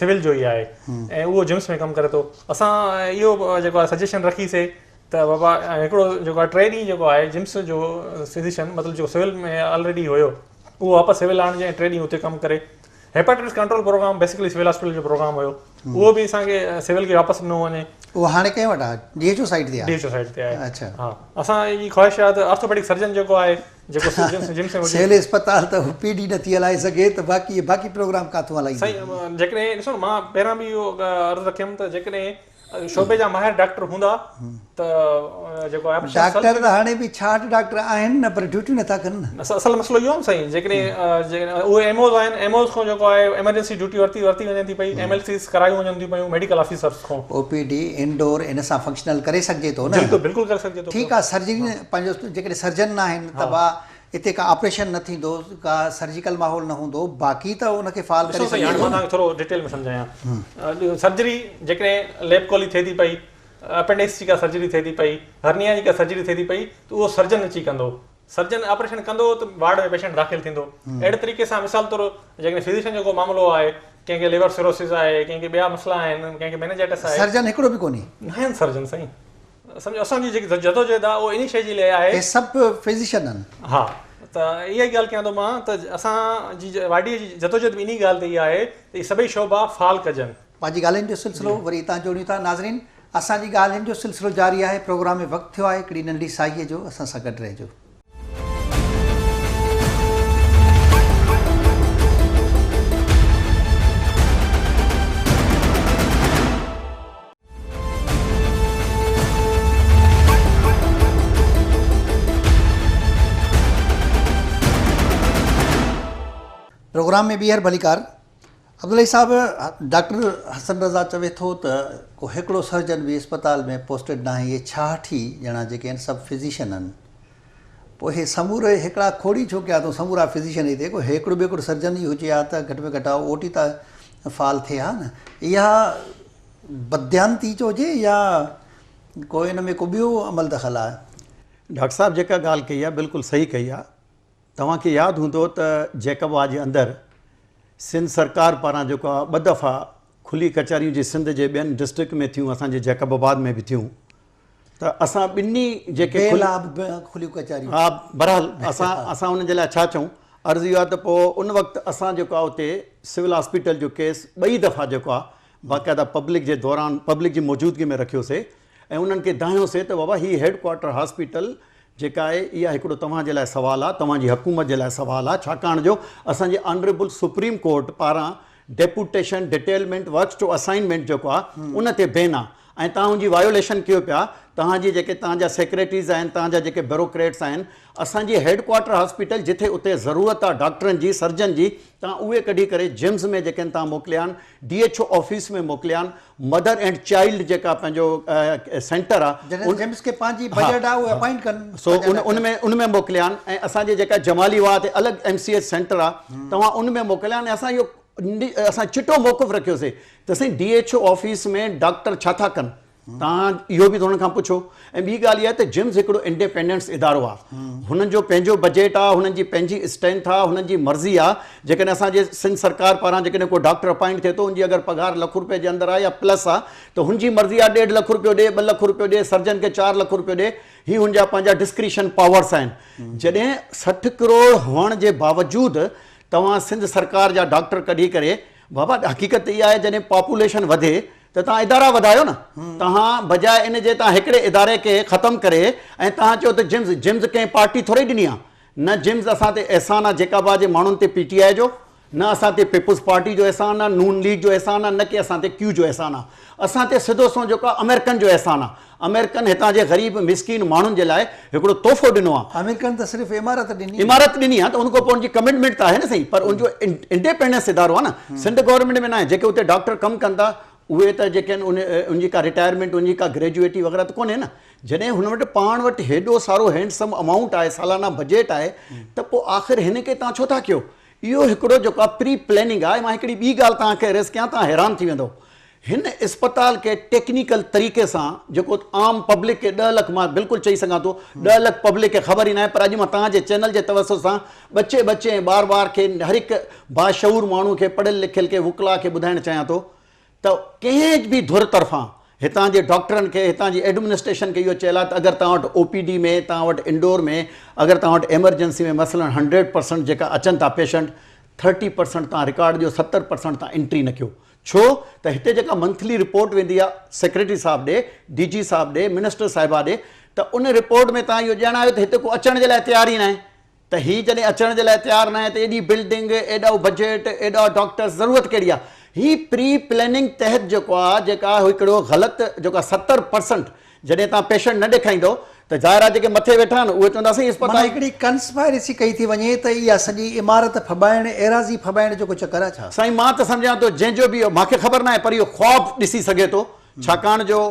سول جو ئي آهي ۽ اهو جمس ۾ ڪم ڪري ٿو اسان اهو جيڪو آهي سجيشن رکيسي ته بابا هڪڙو جيڪو آهي ٽي ڏينهن جيڪو آهي جمس جو فزيشن مطلب جيڪو سول ۾ آلريڊي هيو اهو واپس سول آڻجي ۽ ٽي ڏينهن اتي ڪم ڪري hepatitis control programme basically civil hospital جو پروگرام هيو اهو به اسان کي سول کي واپس ڏنو وڃي. اهو هاڻي ڪنهن وٽ آهي ڊي ايڇ او سائيٽ تي آهي. ڊي ايڇ او سائيٽ تي آهي. اڇا. ها اسان جي خواهش آهي ته آرٿوپيڊڪ سرجن جيڪو آهي جيڪو جمس ۾ هجي. سول اسپتال ته پي ڊي نٿي هلائي سگهي ته باقي باقي پروگرام ڪاٿون هلائيندي. سائين جيڪڏهن ڏسو نه مان پهريان به اهو عرض رکيم ته جيڪڏهن شعبي جا ماهر ڊاڪٽر هوندا ته جيڪو آهي ڊاڪٽر ته هاڻي به 66 ڊاڪٽر آهن نه پر ڊيوٽيون نٿا ڪن نه. اصل مسئلو اهو آهي نه سائين جيڪڏهن اهي ايم اوز آهن ايم اوز کان جيڪو آهي ايمرجنسي ڊيوٽي ورتي ورتي وڃي ٿي پئي ايم ايل سيز ڪرايون وڃن ٿيون پيون ميڊيڪل آفيسرز کان. او پي ڊي انڊور ان سان فنڪشنل ڪري سگهجي ٿو نه. بلڪل بلڪل ڪري سگهجي ٿو. ٺيڪ آهي سرجري پنهنجو جيڪڏهن سرجن نه آهن ته با اتي ڪا آپريشن نه ٿيندو، ڪا سرجيڪل ماحول نه هوندو، باقي ته ان کي فعال ڪري ڏسو سائين سگهجي هاڻي ٿو مان نه. توهان کي ٿورو ڊيٽيل ۾ سمجهايان. سرجري جيڪڏهن ليپ ڪولي ٿئي ٿي پئي، اپينڊڪس جي ڪا سرجري ٿئي ٿي پئي، هرنيا جي ڪا سرجري ٿئي ٿي پئي ته اهو سرجن اچي ڪندو. سرجن آپريشن ڪندو ته وارڊ ۾ پيشنٽ داخل ٿيندو. اهڙي طريقي سان مثال طور جيڪڏهن فزيشن جو ڪو معاملو آهي، ڪنهن کي ليور سيروسز آهي، ڪنهن کي ٻيا مسئلا آهن، ڪنهن کي مينينجائٽس آهي. سرجن هڪڙو به ڪونهي. ناهن سرجن سائين. سمجهو اسان جي جيڪي جدوجهد آهي اهو انهي شيء جي لاء آهي. هي سڀ فزيشن آهن. ها ته اها ئي ڳالهه ڪيان ٿو مان ته اسان جي واء ڊي اي جي جدوجهد به انهي ڳالهه تي ئي آهي ته اهي سڀئي شعبا فعال ڪجن. پنهنجي ڳالهين جو سلسلو وري هتان جوڙيون ٿا. ناظرين اسان جي ڳالهين جو سلسلو جاري آهي پروگرام ۾ وقت ٿيو آهي هڪڙي ننڍي ساهيء جو اسان سان گڏ رهجو. پروگرام ۾ ٻيهر ڀليڪار عبدالحئي صاحب ڊاڪٽر حسن رضا چوي ٿو ته ڪو هڪڙو سرجن به اسپتال ۾ پوسٽيڊ ناهي اهي 66 ئي ڄڻا جيڪي آهن سڀ فزيشن آهن پوء اهي سموري هڪڙا کوڙي ڇو ڪيا اٿئون سمورا فزيشن هتي ڪو هڪڙو ٻيڪڙو سرجن ئي هجي ها ته گهٽ ۾ گهٽ او ٽي ته فعال ٿئي ها نه اها بدديانتي چئجي يا ڪو ان ۾ ڪو ٻيو عمل دخل آهي. ڊاڪٽر صاحب جيڪا ڳالهه ڪئي آهي بلڪل صحيح ڪئي آهي. توهان کي ياد هوندو ته جيڪب آباد جي اندر سنڌ سرڪار پاران جيڪو آهي ٻه دفعا کلي ڪچهريون جي سنڌ جي ٻين ڊسٽرڪٽ ۾ ٿيون اسان جي جيڪب آباد ۾ به ٿيون ته اسان ٻنهي جيڪي بي لاڀ کليون ڪچهريون. ها بهرحال اسان اسان انهن جي لاء ڇا چئون عرض اهو آهي ته پوء ان وقت اسان جيڪو آهي اتي سول هاسپيٽل جو ڪيس ٻئي دفعا جيڪو آهي باقاعده پبلڪ جي دوران پبلڪ جي موجودگي ۾ رکيوسي ۽ انهن کي دانهيوسي ته بابا هي هيڊ ڪوارٽر هاسپيٽل جيڪا آهي اها هڪڙو توهان جي لاء سوال آهي توهان جي حڪومت جي لاء سوال آهي ڇاڪاڻ جو اسان جي آنريبل سپريم ڪورٽ پاران deputation detailment works to assignment جيڪو آهي ان تي بين آهي ۽ توهان ان جي وايوليشن ڪيو پيا توهان جي جيڪي توهان جا سيڪريٽريز آهن توهان جا جيڪي بيروڪريٽس آهن اسان جي هيڊ ڪوارٽر هاسپيٽل جٿي اتي ضرورت آهي ڊاڪٽرن جي سرجن جي توهان اهي ڪڍي ڪري جمز ۾ جيڪي آهن توهان موڪليا آهن ڊي ايڇ او آفيس ۾ موڪليا آهن مدر اينڊ چائلڊ جيڪا پنهنجو سينٽر آ جڏهن جيمس کي پنهنجي بجيٽ آ اهي اپائنٽ ڪن سو ان ان ۾ ان ۾ موڪليا آهن ۽ اسان جي جيڪا جمالي واهه تي الڳ ايم سي ايچ سينٽر آ توهان ان ۾ موڪليا آهن اسان اهو اسان چٽو موقف رکيوسي ته سائين D H O office ۾ doctor ڇا ٿا ڪن توهان اهو به ته هنن کان پڇو ۽ ٻي ڳالهه اها آهي ته جمز هڪڙو انڊيپينڊنس ادارو آهي هنن جو پنهنجو بجيٽ آهي هنن جي پنهنجي اسٽرينٿ آهي هنن جي مرضي آهي جيڪڏهن اسان جي سنڌ سرڪار پاران جيڪڏهن ڪو ڊاڪٽر اپائنٽ ٿئي ٿو ان جي اگر پگهار لک روپئي جي اندر آهي يا پلس آهي ته هن جي مرضي آهي ڏيڍ لک روپيو ڏي ٻه لک روپيو ڏي سرجن کي چار لک روپيو ڏي هي هن جا پنهنجا ڊسڪريشن پاورس آهن جڏهن 60 ڪروڙ هئڻ جي باوجود توهان سنڌ سرڪار جا ڊاڪٽر ڪڍي ڪري بابا حقيقت اها آهي جڏهن پاپوليشن وڌي ته توهان ادارا وڌايو نه توهان بجاء ان جي توهان هڪڙي اداري کي ختم ڪري ۽ توهان چئو ته جمز جمز ڪنهن پارٽي ٿوري ڏني آهي نه جمز اسان تي احسان آهي جيڪب آباد جي ماڻهن تي پي ٽي آء جو نه اسان تي پيپلز پارٽي جو احسان آهي نون ليگ جو احسان آهي نه ڪي اسان تي ڪيو جو احسان آهي اسان تي سڌو سنئون جيڪو آهي امريڪن جو احسان آهي امريڪن هتان جي غريب مسڪين ماڻهن جي لاء هڪڙو تحفو ڏنو آهي. امريڪن ته صرف عمارت ڏني. عمارت ڏني آهي ته ان کان پوء ان جي ڪمٽمينٽ ته آهي نه سائين پر ان جو انڊيپينڊنس ادارو آهي نه سنڌ گورنمينٽ ۾ ناهي جيڪي اتي ڊاڪٽر ڪم ڪن ٿا اهي ته جيڪي آهن ان جي ڪا رٽائرمينٽ ان جي ڪا گريجوئٽي وغيره ته ڪونهي نه جڏهن هن وٽ پاڻ وٽ هيڏو سارو هينڊسم امائونٽ آهي سالانه بجيٽ آهي ته پوء آخر هن کي توهان ڇو ٿا ڪيو اهو هڪڙو جيڪو آهي پري پلاننگ آهي مان هڪڙي ٻي ڳالهه توهان کي عرض ڪيان توهان حيران ٿي ويندو هن اسپتال کي ٽيڪنيڪل طريقي سان جيڪو عام پبلڪ کي ڏهه لک مان بلڪل چئي سگهان ٿو ڏهه لک پبلڪ کي خبر ئي ناهي پر اڄ مان توهان جي چينل جي توسط سان ٻچي ٻچي ۽ ٻار ٻار کي هر هڪ باشعور ماڻهو کي پڙهيل لکيل کي وڪلا کي ٻڌائڻ چاهيان ٿو ته ڪنهن به ڌر طرفان هتان جي ڊاڪٽرن کي هتان جي ايڊمنسٽريشن کي اهو چيل آهي ته اگر توهان وٽ او پي ڊي ۾ توهان وٽ انڊور ۾ اگر توهان وٽ ايمرجنسي ۾ مثلاً هنڊريڊ پرسنٽ جيڪا اچن ٿا پيشنٽ ٿرٽي پرسنٽ توهان رڪارڊ ڏيو ستر پرسنٽ توهان انٽري نه ڪيو ڇو ته هتي جيڪا منٿلي رپورٽ ويندي آ سيڪريٽري صاحب ڏي، ڊي جي صاحب ڏي، منسٽر صاحبه ڏي ته ان رپورٽ ۾ توهان اهو ڄاڻايو ته هتي ڪو اچڻ جي لاء تيار ئي ناهي ته هي جڏهن اچڻ جي لاء تيار ناهي ته ايڏي بلڊنگ، ايڏو بجيٽ، ايڏا ڊاڪٽرس ضرورت ڪهڙي آ؟ هي پري پلاننگ تحت جيڪو آ جيڪا هڪڙو غلط جيڪو آ 70% جڏهن توهان پيشنٽ نه ڏيکائيندو ته ظاهر آهي جيڪي مٿي ويٺا آهن اهي چوندا سائين اسپتال. معنيٰ هڪڙي ڪنسپائرسي ڪئي ٿي وڃي ته اها سڄي عمارت ڦٻائڻ، ايراضي ڦٻائڻ جو ڪو چڪر آهي ڇا؟ سائين مان ته سمجهان ٿو جنهن جو به مان کي خبر ناهي پر اهو خواب ڏسي سگهي ٿو ڇاڪاڻ جو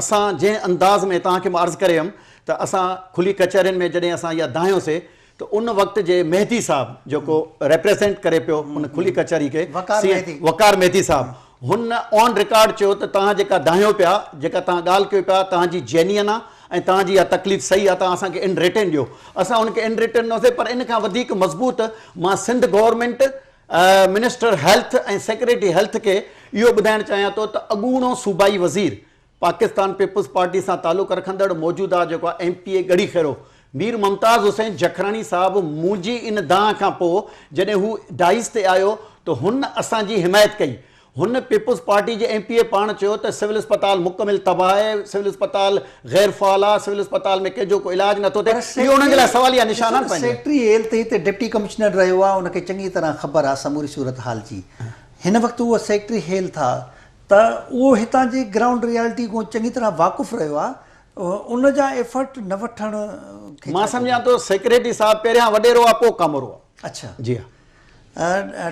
اسان جنهن انداز ۾ توهان کي مان عرض ڪري هيم ته اسان کلي ڪچهرين ۾ جڏهن اسان اها دانهيوسي ته ان وقت جي مهدي صاحب جيڪو ريپريزينٽ ڪري پيو ان کلي ڪچهري کي وقار مهدي صاحب هن آن رڪارڊ چيو ته توهان جيڪا دانهيو پيا جيڪا توهان ڳالهه ڪيو پيا توهان جي جينين آ ۽ توهان جي اها تڪليف صحيح آ توهان اسان کي ان ريٽن ڏيو اسان ان کي ان ريٽن ڏنوسي پر ان کان وڌيڪ مضبوط مان Sindh government minister health ۽ secretary health کي اهو ٻڌائڻ چاهيان ٿو ته اڳوڻو صوبائي وزير پاڪستان پيپلز پارٽي سان تعلق رکندڙ موجوده جيڪو آهي M P A Garhi Khero Mir Mumtaz Hussain Jakhrani صاحب منهنجي ان دانهن کان پوء جڏهن هو ڊائس تي آيو ته هن اسان جي حمايت ڪئي. هن پيپلز پارٽي جي ايم پي اي پاڻ چيو ته سول اسپتال مڪمل تباهه آهي، سول اسپتال غير فعال آهي، سول اسپتال ۾ ڪنهن جو ڪو علاج نٿو ٿئي، اهو انهن جي لاء سواليه نشان آهن پنهنجي. سيڪريٽري هيلٿ هتي ڊپٽي ڪمشنر رهيو آهي ان کي چڱي طرح خبر آهي سموري صورتحال جي هن وقت اهو سيڪريٽري هيلٿ آهي ته اهو هتان جي گرائونڊ ريالٽي کان چڱي طرح واقف رهيو آهي ان جا ايفرٽ نه وٺڻ کي مان سمجهان ٿو سيڪريٽري صاحب پهريان وڏيرو آهي پوء ڪامورو آهي. اڇا. جي ها.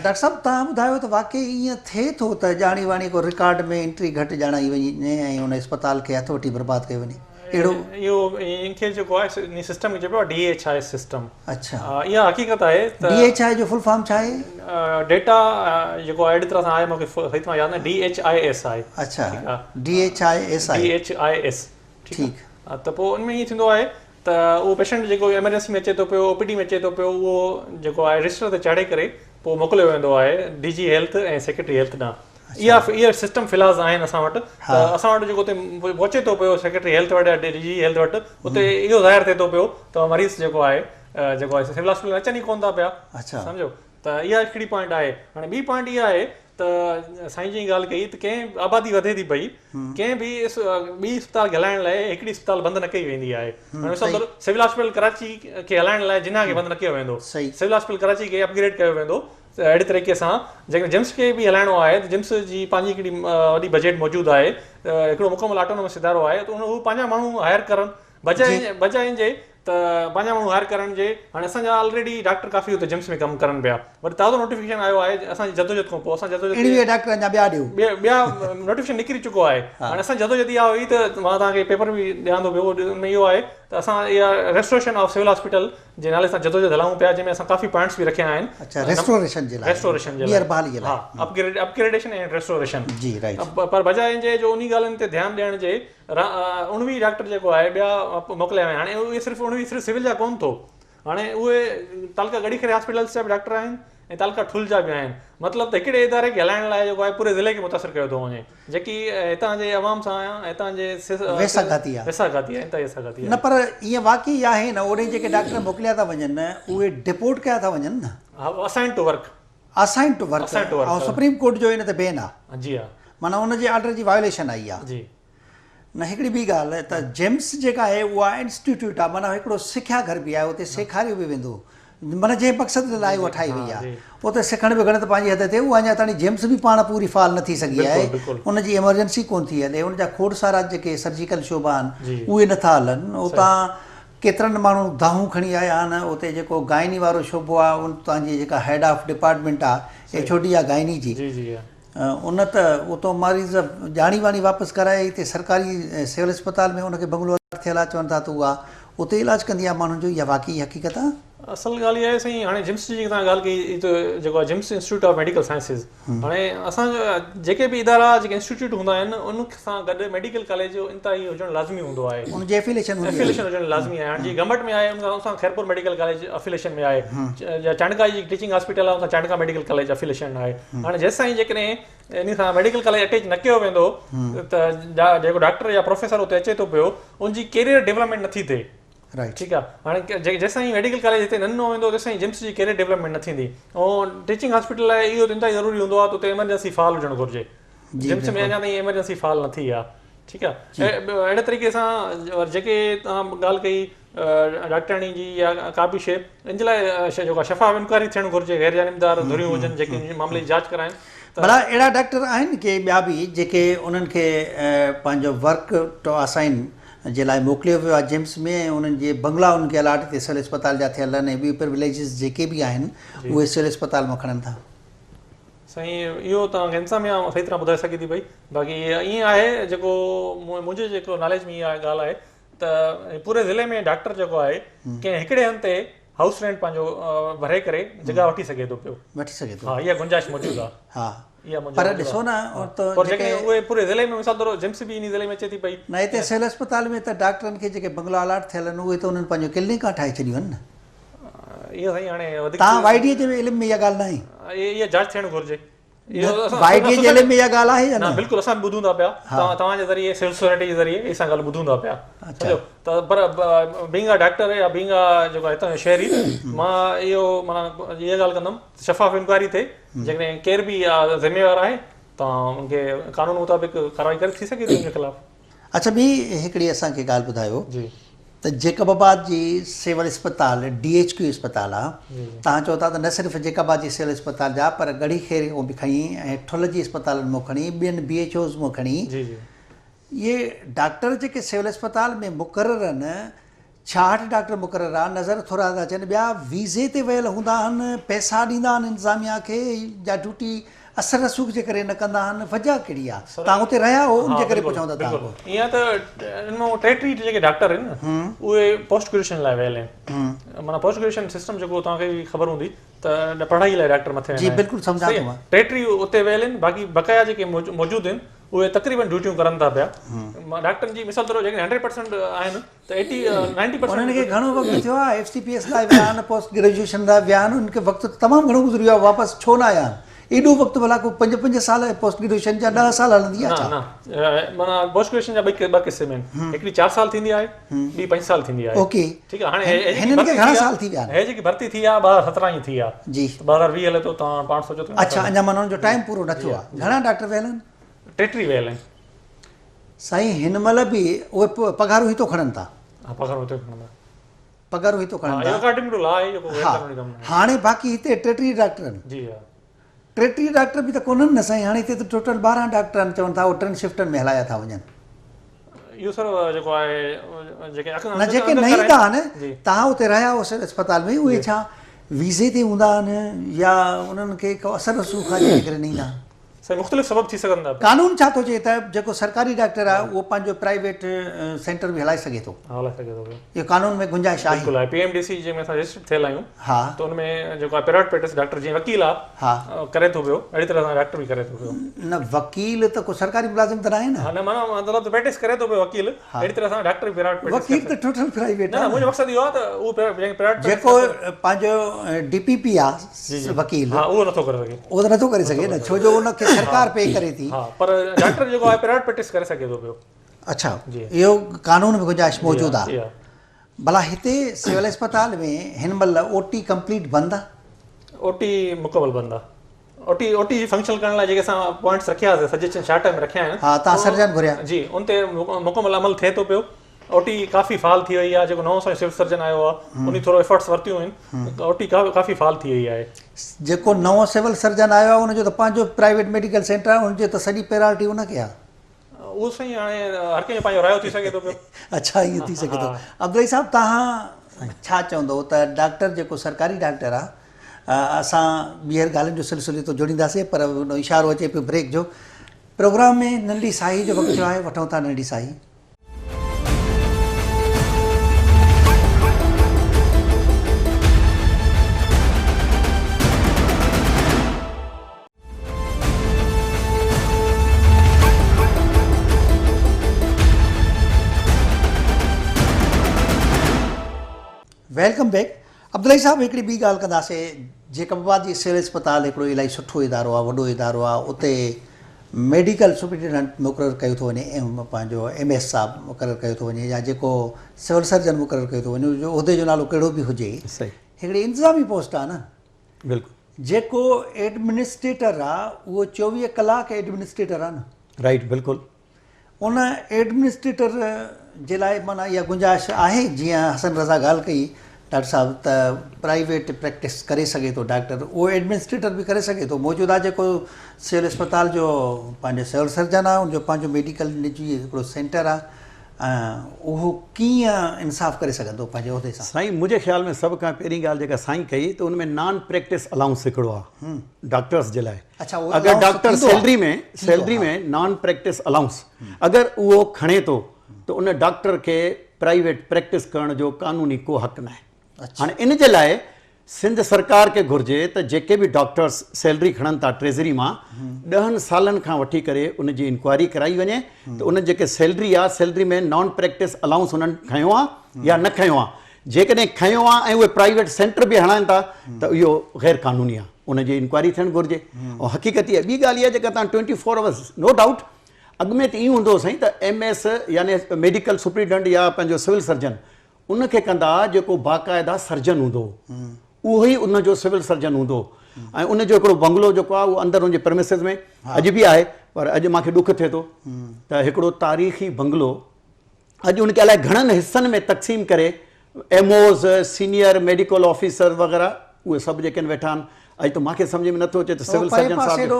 ڊاڪٽر صاحب توهان ٻڌايو ته واقعي ائين ٿئي ٿو ته ڄاڻي واڻي ڪو رڪارڊ ۾ انٽري گهٽ ڄاڻائي وڃي ۽ ان اسپتال کي هٿ وٺي برباد ڪيو وڃي اهڙو. اهو ان کي جيڪو آهي ان سسٽم کي چئبو آهي ڊي ايڇ I system. اڇا. اها حقيقت آهي ته. ڊي ايڇ I جو فل فارم ڇا آهي؟ ڊيٽا جيڪو آهي اهڙي طرح سان آهي مون کي صحيح طرح ياد نه ڊي ايڇ I S آهي. اڇا ڊي ايڇ I S آهي. ڊي ايڇ I S ٺيڪ. ته پوء ان ۾ ائين ٿيندو آهي ته اهو پيشنٽ جيڪو ايمرجنسي ۾ اچي ٿو پيو او پي ڊي ۾ اچي ٿو پيو اهو جيڪو آهي رجسٽر تي چاڙهي ڪري پوء موڪليو ويندو آهي ڊي جي هيلٿ ۽ سيڪريٽري هيلٿ ڏانهن. اها اها سسٽم فلاز آهن اسان وٽ ته اسان وٽ جيڪو اتي پهچي ٿو پيو سيڪريٽري هيلٿ وٽ يا ڊي جي هيلٿ وٽ اتي اهو ظاهر ٿئي ٿو پيو ته مريض جيڪو آهي جيڪو آهي سول هاسپيٽل ۾ اچن ئي ڪون ٿا پيا سمجهو ته اها هڪڙي پوائنٽ آهي هاڻي ٻي پوائنٽ اها آهي ته سائين جي ڳالهه ڪئي ته ڪنهن آبادي وڌي ٿي پئي ڪنهن به ٻي اسپتال کي هلائڻ لاء هڪڙي اسپتال بند نه ڪئي ويندي آهي هاڻي مثال طور سول هاسپيٽل ڪراچي کي هلائڻ لاء جناح کي بند نه ڪيو ويندو سول هاسپيٽل ڪراچي کي اپگريڊ ڪيو ويندو ته اهڙي طريقي سان جيڪڏهن جمس کي به هلائڻو آهي ته جمس جي پنهنجي هڪڙي وڏي بجيٽ موجود آهي هڪڙو مڪمل آٽونومس ادارو آهي ته ان هو پنهنجا ماڻهو هائر ڪرن بجاء بجاء ان جي ته پنهنجا ماڻهو هائر ڪرڻ جي هاڻي اسان جا آلريڊي ڊاڪٽر ڪافي اتي جمس ۾ ڪم ڪرن پيا وري تازو نوٽيفڪيشن آيو آهي اسان جي جدوجهد کان پوء اسان جدوجهد 19 ڊاڪٽر اڃا ٻيا ڏيو ٻيا ٻيا نوٽيفڪيشن نڪري چڪو آهي هاڻي اسان جدوجهد اها هئي ته مان توهان کي پيپر به ڏيان ٿو پيو ان ۾ اهو آهي ته اسان اها ريسٽوريشن آف سول هاسپيٽل جي نالي سان جدوجهد هلائون پيا جنهن ۾ اسان ڪافي پوائنٽس به رکيا آهن. اڇا ريسٽوريشن جي لاء ريسٽوريشن جي لاء ٻيهر بحالي جي لاء ها اپگريڊ اپگريڊيشن ۽ ريسٽوريشن جي رائيٽ پر بجاء ان جي جو انهي ڳالهين تي ڌيان ڏيڻ جي 19 ڊاڪٽر جيڪو آهي ٻيا موڪليا ويا هاڻي اهي صرف 19 صرف سول جا ڪون ٿو هاڻي اهي تعلقه ڳڙهي خيري هاسپيٽلس جا به ڊاڪٽر آهن ۽ تعلقه ٺل جا به آهن مطلب ته هڪڙي اداري کي هلائڻ لاء جيڪو آهي پوري ضلعي کي متاثر ڪيو ٿو وڃي جيڪي هتان جي عوام سان هتان جي ويساهه گهاتي آهي. ويساهه گهاتي آهي انتهائي ويساهه گهاتي آهي. نه پر ائين واقعي آهي نه اوڏي جيڪي ڊاڪٽر موڪليا ٿا وڃن اهي ڊپورٽ ڪيا ٿا وڃن نه. ها assign to work. Assign to work ۽ supreme court جو ان تي بين آهي. جي ها. معنيٰ ان جي آرڊر جي وايوليشن آئي آهي. جي. نه هڪڙي ٻي ڳالهه ته جيمس جيڪا آهي اها انسٽيٽيوٽ آهي معنيٰ هڪڙو سکيا گهر به آهي اتي سيکاريو به ويندو معنيٰ جنهن مقصد لاء اها ٺاهي وئي آهي اتي سکڻ به گهڻي ته پنهنجي حد تي اها اڃا تائين جيمس به پاڻ پوري فعال نه ٿي سگهي آهي ان جي ايمرجنسي ڪونه ٿي هلي ان جا کوڙ سارا جيڪي سرجيڪل شعبا آهن اهي نه ٿا هلن اتان ڪيترن ماڻهو دانهون کڻي آيا آهن اتي جيڪو گائني وارو شعبو آهي اتان جي جيڪا هيڊ آف ڊپارٽمينٽ آهي ايڇ او ڊي آهي گائني جي ان ته اتو مريض ڄاڻي واڻي واپس ڪرائي هتي سرڪاري سول اسپتال ۾ ان کي بنگلو الاٽ ٿيل آهي چون ٿا ته اها اتي علاج ڪندي آهي ماڻهن جو اها واقعي حقيقت آهي؟ اصل ڳالهه اها آهي سائين هاڻي جمس جي جيڪا توهان ڳالهه ڪئي هي ته جيڪو آهي GIMS institute of medical sciences هاڻي اسان جا جيڪي به ادارا جيڪي انسٽيٽيوٽ هوندا آهن ان سان گڏ ميڊيڪل ڪاليج جو انتهائي هجڻ لازمي هوندو آهي ان جي افيليشن هوندي آهي افيليشن هجڻ لازمي آهي هاڻي جيئن گمبٽ ۾ آهي ان سان خيرپور ميڊيڪل ڪاليج افيليشن ۾ آهي يا چانڊڪا جي ٽيچنگ هاسپيٽل آهي ان سان چانڊڪا ميڊيڪل ڪاليج افيليشن آهي هاڻي جيستائين جيڪڏهن ان سان ميڊيڪل ڪاليج اٽيچ نه ڪيو ويندو ته جيڪو ڊاڪٽر يا پروفيسر اتي اچي ٿو پيو ان جي ڪيريئر ڊولپمينٽ نٿي ٿئي ٺيڪ آ هاڻي جيستائين ميڊيڪل ڪاليج هتي نه ڏنو ويندو تيستائين جمس جي ڪيريئر ڊولپمينٽ نه ٿيندي ۽ ٽيچنگ هاسپيٽل لاء اهو انتهائي ضروري هوندو آ ته اتي ايمرجنسي فعال هجڻ گهرجي جمس ۾ اڃا تائين ايمرجنسي فعال نه ٿي آ ٺيڪ آ اهڙي طريقي سان جيڪي توهان ڳالهه ڪئي ڊاڪٽرياڻي جي يا ڪا به شيء ان جي لاء جيڪو شفاف انڪوائري ٿيڻ گهرجي غير جانبدار ڌريون هجن جيڪي ان معاملي جي جاچ ڪرائن ڀلا اهڙا ڊاڪٽر آهن ڪي ٻيا به جيڪي انهن کي پنهنجو ورڪ ٽو اسائن جي لاء موڪليو ويو آهي جيمس ۾ ۽ انهن جي بنگلا انهن کي الاٽ هتي سول اسپتال جا ٿيل آهن ۽ ٻيون پرويليجز جيڪي به آهن اهي سول اسپتال مان کڻن ٿا. سائين اهو توهان کي انتظاميا صحيح طرح ٻڌائي سگهي ٿي پئي باقي ائين آهي جيڪو منهنجي جيڪو ناليج ۾ اها ڳالهه آهي ته پوري ضلعي ۾ ڊاڪٽر جيڪو آهي ڪنهن هڪڙي هنڌ تي هائوس رينٽ پنهنجو ڀري ڪري جڳهه وٺي سگهي ٿو پيو. وٺي سگهي ٿو. ها اها گنجائش موجود آهي. ها پر ڏسو نه ته پر جيڪڏهن اهي پوري ضلعي ۾ مثال طور جمس به انهي ضلعي ۾ اچي ٿي پئي. نه هتي سول اسپتال ۾ ته ڊاڪٽرن کي جيڪي بنگلا الاٽ ٿيل آهن اهي ته انهن پنهنجون ڪلينڪان ٺاهي ڇڏيون آهن نه. اهو سائين هاڻي وڌيڪ توهان وائي ڊي جي علم ۾ اها ڳالهه ناهي. اها جاچ ٿيڻ گهرجي. وائي ڊي جي ايل ايم ۾ اها ڳالهه آهي يا نه؟ بلڪل اسان به ٻڌون ٿا پيا توهان جي ذريعي سول سوسائٽي جي ذريعي اسان ڳالهه ٻڌون ٿا پيا سمجهو ته پر بينگ آ ڊاڪٽر يا بينگ آ جيڪو هتان جو شهري مان اهو معنيٰ اها ڳالهه ڪندم شفاف انڪوائري ٿئي جيڪڏهن ڪير به ذميوار آهي ته ان کي قانون مطابق ڪارروائي ڪري ٿي سگهي ٿي ان جي خلاف. اڇا ٻي هڪڙي اسان کي ڳالهه ٻڌايو ته جيڪب آباد جي سول اسپتال ڊي ايڇ ڪيو اسپتال آ توهان چئو ٿا ته نه صرف جيڪب آباد جي سول اسپتال جا پر ڳڙهي خيري کان به کڻي ۽ ٺل جي اسپتالن مون کڻي ٻين بي ايڇ اوز مون کڻي اهي ڊاڪٽر جيڪي سول اسپتال ۾ مقرر آهن 66 ڊاڪٽر مقرر آ نظر ٿورا ٿا اچن ٻيا ويزي تي ويل هوندا آهن پئسا ڏيندا آهن انتظاميا کي يا ڊيوٽي اثر رسوخ جي ڪري نه ڪندا آهن وجه ڪهڙي آ تان اتي رهيا هو ان جي ڪري پڇون ٿا تان کان. ائين ته ان مان 33 جيڪي ڊاڪٽر آهن نه اهي پوسٽ گريجوئيشن لاء ويل آهن معنيٰ پوسٽ گريجوئيشن سسٽم جيڪو توهان کي به خبر هوندي ته پڙهائي لاء ڊاڪٽر مٿي ويندا آهن جي بلڪل سمجهان ٿو مان 33 اتي ويل آهن باقي بقايا جيڪي موجود آهن اهي تقريبن ڊيوٽيون ڪرن ٿا پيا ڊاڪٽرن جي مثال طور جيڪڏهن 100% آهن ته ايٽي نائنٽي پرسنٽ انهن کي گهڻو وقت ٿيو آهي ايف سي پي ايس لاء ويا آهن پوسٽ گريجوئيشن لاء ويا آهن انهن کي وقت تمام گهڻو گذري ويو آهي واپس ڇو نه آيا آهن ايڏو وقت ڀلا ڪو پنج پنج سال پوسٽ گريجوئيشن جا 10 سال هلندي آهي ڇا؟ نه نه معنيٰ پوسٽ گريجوئيشن جا ٻه قسم آهن هڪڙي 4 سال ٿيندي آهي ٻي 5 سال ٿيندي آهي اوڪي ٺيڪ آهي هاڻي هنن کي گهڻا سال ٿي ويا آهن هي جيڪي ڀرتي ٿي آهي 2017 جي ٿي آهي جي 2020 هلي ٿو توهان پاڻ سوچو ته اڇا اڃا معنيٰ ان جو ٽائيم پورو نه ٿيو آهي گهڻا ڊاڪٽر ويل آهن 33 ويل آهن سائين هن مهل به اهي پگهارون هتو کڻن ٿا. ها پگهارون هتو کڻن ٿا. پگهارون هتو کڻن ٿا. اهو اڪارڊنگ ٽو لا آهي جيڪو غير قانوني ڪم ناهي. هاڻي باقي هتي 33 ڊاڪٽر آهن. جي ها. 33 ڊاڪٽر به ته ڪونهن نه سائين هاڻي هتي ته ٽوٽل 12 ڊاڪٽر آهن چون ٿا اهي ٽن شفٽن ۾ هلايا ٿا وڃن. اهو سر جيڪو آهي جيڪي نه جيڪي نه ايندا آهن تهان اتي رهيا هو سر اسپتال ۾ اهي ڇا ويزي تي هوندا آهن يا انهن کي ڪو اثر رسوخ آهي جنهن جي ڪري نه ايندا آهن. سائين مختلف سبب ٿي سگهن ٿا. قانون ڇا ٿو چئي ته جيڪو سرڪاري ڊاڪٽر آهي اهو پنهنجو پرائيويٽ سينٽر به هلائي سگهي ٿو. ها هلائي سگهي ٿو پيو. اهو قانون ۾ گنجائش آهي. بلڪل آهي پي ايم ڊي سي جنهن ۾ اسان رجسٽرڊ ٿيل آهيون ها ته ان ۾ جيڪو آهي پرائيويٽ پريڪٽس ڊاڪٽر جيئن وڪيل آهي ها ڪري ٿو پيو اهڙي طرح سان ڊاڪٽر به ڪري ٿو پيو. نه وڪيل ته ڪو سرڪاري ملازم ته ناهي نه. ها نه معنيٰ مطلب ته پريڪٽس ڪري ٿو پيو وڪيل اهڙي طرح سان ڊاڪٽر به پرائيويٽ پريڪٽس وڪيل ته ٽوٽل پرائيويٽ آهي. نه نه منهنجو مقصد اهو آهي ته اهو پرائيويٽ جيڪو پنهنجو ڊي پي پي آهي وڪيل ها اهو نٿو ڪري سگهي. اهو ته نٿو ڪري سگهي نه ڇو جو ان کي سرڪار پي ڪري ٿي. ها پر ڊاڪٽر جيڪو آهي پرائيويٽ پريڪٽس ڪري سگهي ٿو پيو. اڇا اهو قانون ۾ گنجائش موجود آهي. ڀلا هتي سول اسپتال ۾ هن مهل او ٽي ڪمپليٽ بند آهي؟ او ٽي مڪمل بند آهي. او ٽي او ٽي جي فنڪشنل ڪرڻ لاء جيڪي اسان پوائنٽس رکيا هئاسين سجيشن شارٽ ٽائيم رکيا آهن. ها تان سرجن گهريا. جي ان تي مڪمل عمل ٿئي ٿو پيو. او ٽي ڪافي فعال ٿي وئي آهي جيڪو نئون اسان جو سول سرجن آيو آهي انهي ٿورو ايفرٽس ورتيون آهن او ٽي ڪافي فعال ٿي وئي آهي. جيڪو نئون سول سرجن آيو آهي ان جو ته پنهنجو پرائيويٽ ميڊيڪل سينٽر آهي ان جي ته سڄي پرائرٽي ان کي آهي. اهو سائين هاڻي هر ڪنهن جو پنهنجو رايو ٿي سگهي ٿو پيو. اڇا ائين ٿي سگهي ٿو. عبدالحئي صاحب توهان ڇا چوندو ته ڊاڪٽر جيڪو سرڪاري ڊاڪٽر آهي اسان ٻيهر ڳالهين جو سلسلو ٿو جوڙينداسين پر اشارو اچي پيو بريڪ جو پروگرام ۾ ننڍي ساهي جو وقت ٿيو آهي وٺون ٿا ننڍي ساهي. Welcome back Abdul Hai صاحب هڪڙي ٻي ڳالهه ڪنداسين جيڪب آباد جي سول اسپتال هڪڙو الاهي سٺو ادارو آهي وڏو ادارو آهي اتي ميڊيڪل سپرنٽينڊنٽ مقرر ڪيو ٿو وڃي پنهنجو ايم ايس صاحب مقرر ڪيو ٿو وڃي يا جيڪو سول سرجن مقرر ڪيو ٿو وڃي جو عهدي جو نالو ڪهڙو به هجي هڪڙي انتظامي پوسٽ آهي نه بلڪل جيڪو ايڊمنسٽريٽر آ اهو 24 ڪلاڪ ايڊمنسٽريٽر آ نه. رائيٽ بلڪل. ان ايڊمنسٽريٽر جي لاء معنيٰ اها گنجائش آهي جيئن حسن رضا ڳالهه ڪئي ڊاڪٽر صاحب ته پرائيويٽ پريڪٽس ڪري سگهي ٿو ڊاڪٽر اهو ايڊمنسٽريٽر به ڪري سگهي ٿو موجوده جيڪو سول اسپتال جو پنهنجو سول سرجن آ ان جو پنهنجو ميڊيڪل نجي هڪڙو سينٽر آ اهو ڪيئن انصاف ڪري سگهندو پنهنجي عهدي سان؟ سائين منهنجي خيال ۾ سڀ کان پهرين ڳالهه جيڪا سائين ڪئي ته ان ۾ نان پريڪٽس الائونس هڪڙو آهي ڊاڪٽرس جي لاء اگر ڊاڪٽر سيلري ۾ سيلري ۾ نان پريڪٽس الائونس اگر اهو کڻي ٿو ته ان ڊاڪٽر کي پرائيويٽ پريڪٽس ڪرڻ جو قانوني ڪو حق ناهي هاڻي ان جي لاء سنڌ سرڪار کي گهرجي ته جيڪي به ڊاڪٽرس سيلري کڻن ٿا ٽريزري مان ڏهن سالن کان وٺي ڪري ان جي انڪوائري ڪرائي وڃي ته انهن جيڪي سيلري آ سيلري ۾ نان پريڪٽس الائونس انهن کنيو آ يا نه کنيو آ جيڪڏهن کنيو آ ۽ اهي پرائيويٽ سينٽر به هڻائن ٿا ته اهو غير قانوني آ. ان جي انڪوائري ٿيڻ گهرجي ۽ حقيقت اها ٻي ڳالهه اها جيڪا تان 24 آورس نو ڊائوٽ اڳ ۾ ته ائين هوندو هو سائين ته ايم ايس يعني ميڊيڪل سپريڊنٽ يا پنهنجو سول سرجن ان کي ڪندا ها جيڪو باقاعده سرجن هوندو هو اهو ئي ان جو سول سرجن هوندو هو ۽ ان جو هڪڙو بنگلو جيڪو آهي اهو اندر ان جي پرمسز ۾ اڄ به آهي پر اڄ مانکي ڏک ٿئي ٿو ته هڪڙو تاريخي بنگلو اڄ ان کي الائي گهڻن حصن ۾ تقسيم ڪري M Os, senior medical officer وغيره اهي سڀ جيڪي آهن ويٺا آهن. اڄ ته مان کي سمجهه ۾ نٿو اچي ته سول سرجن صاحب جو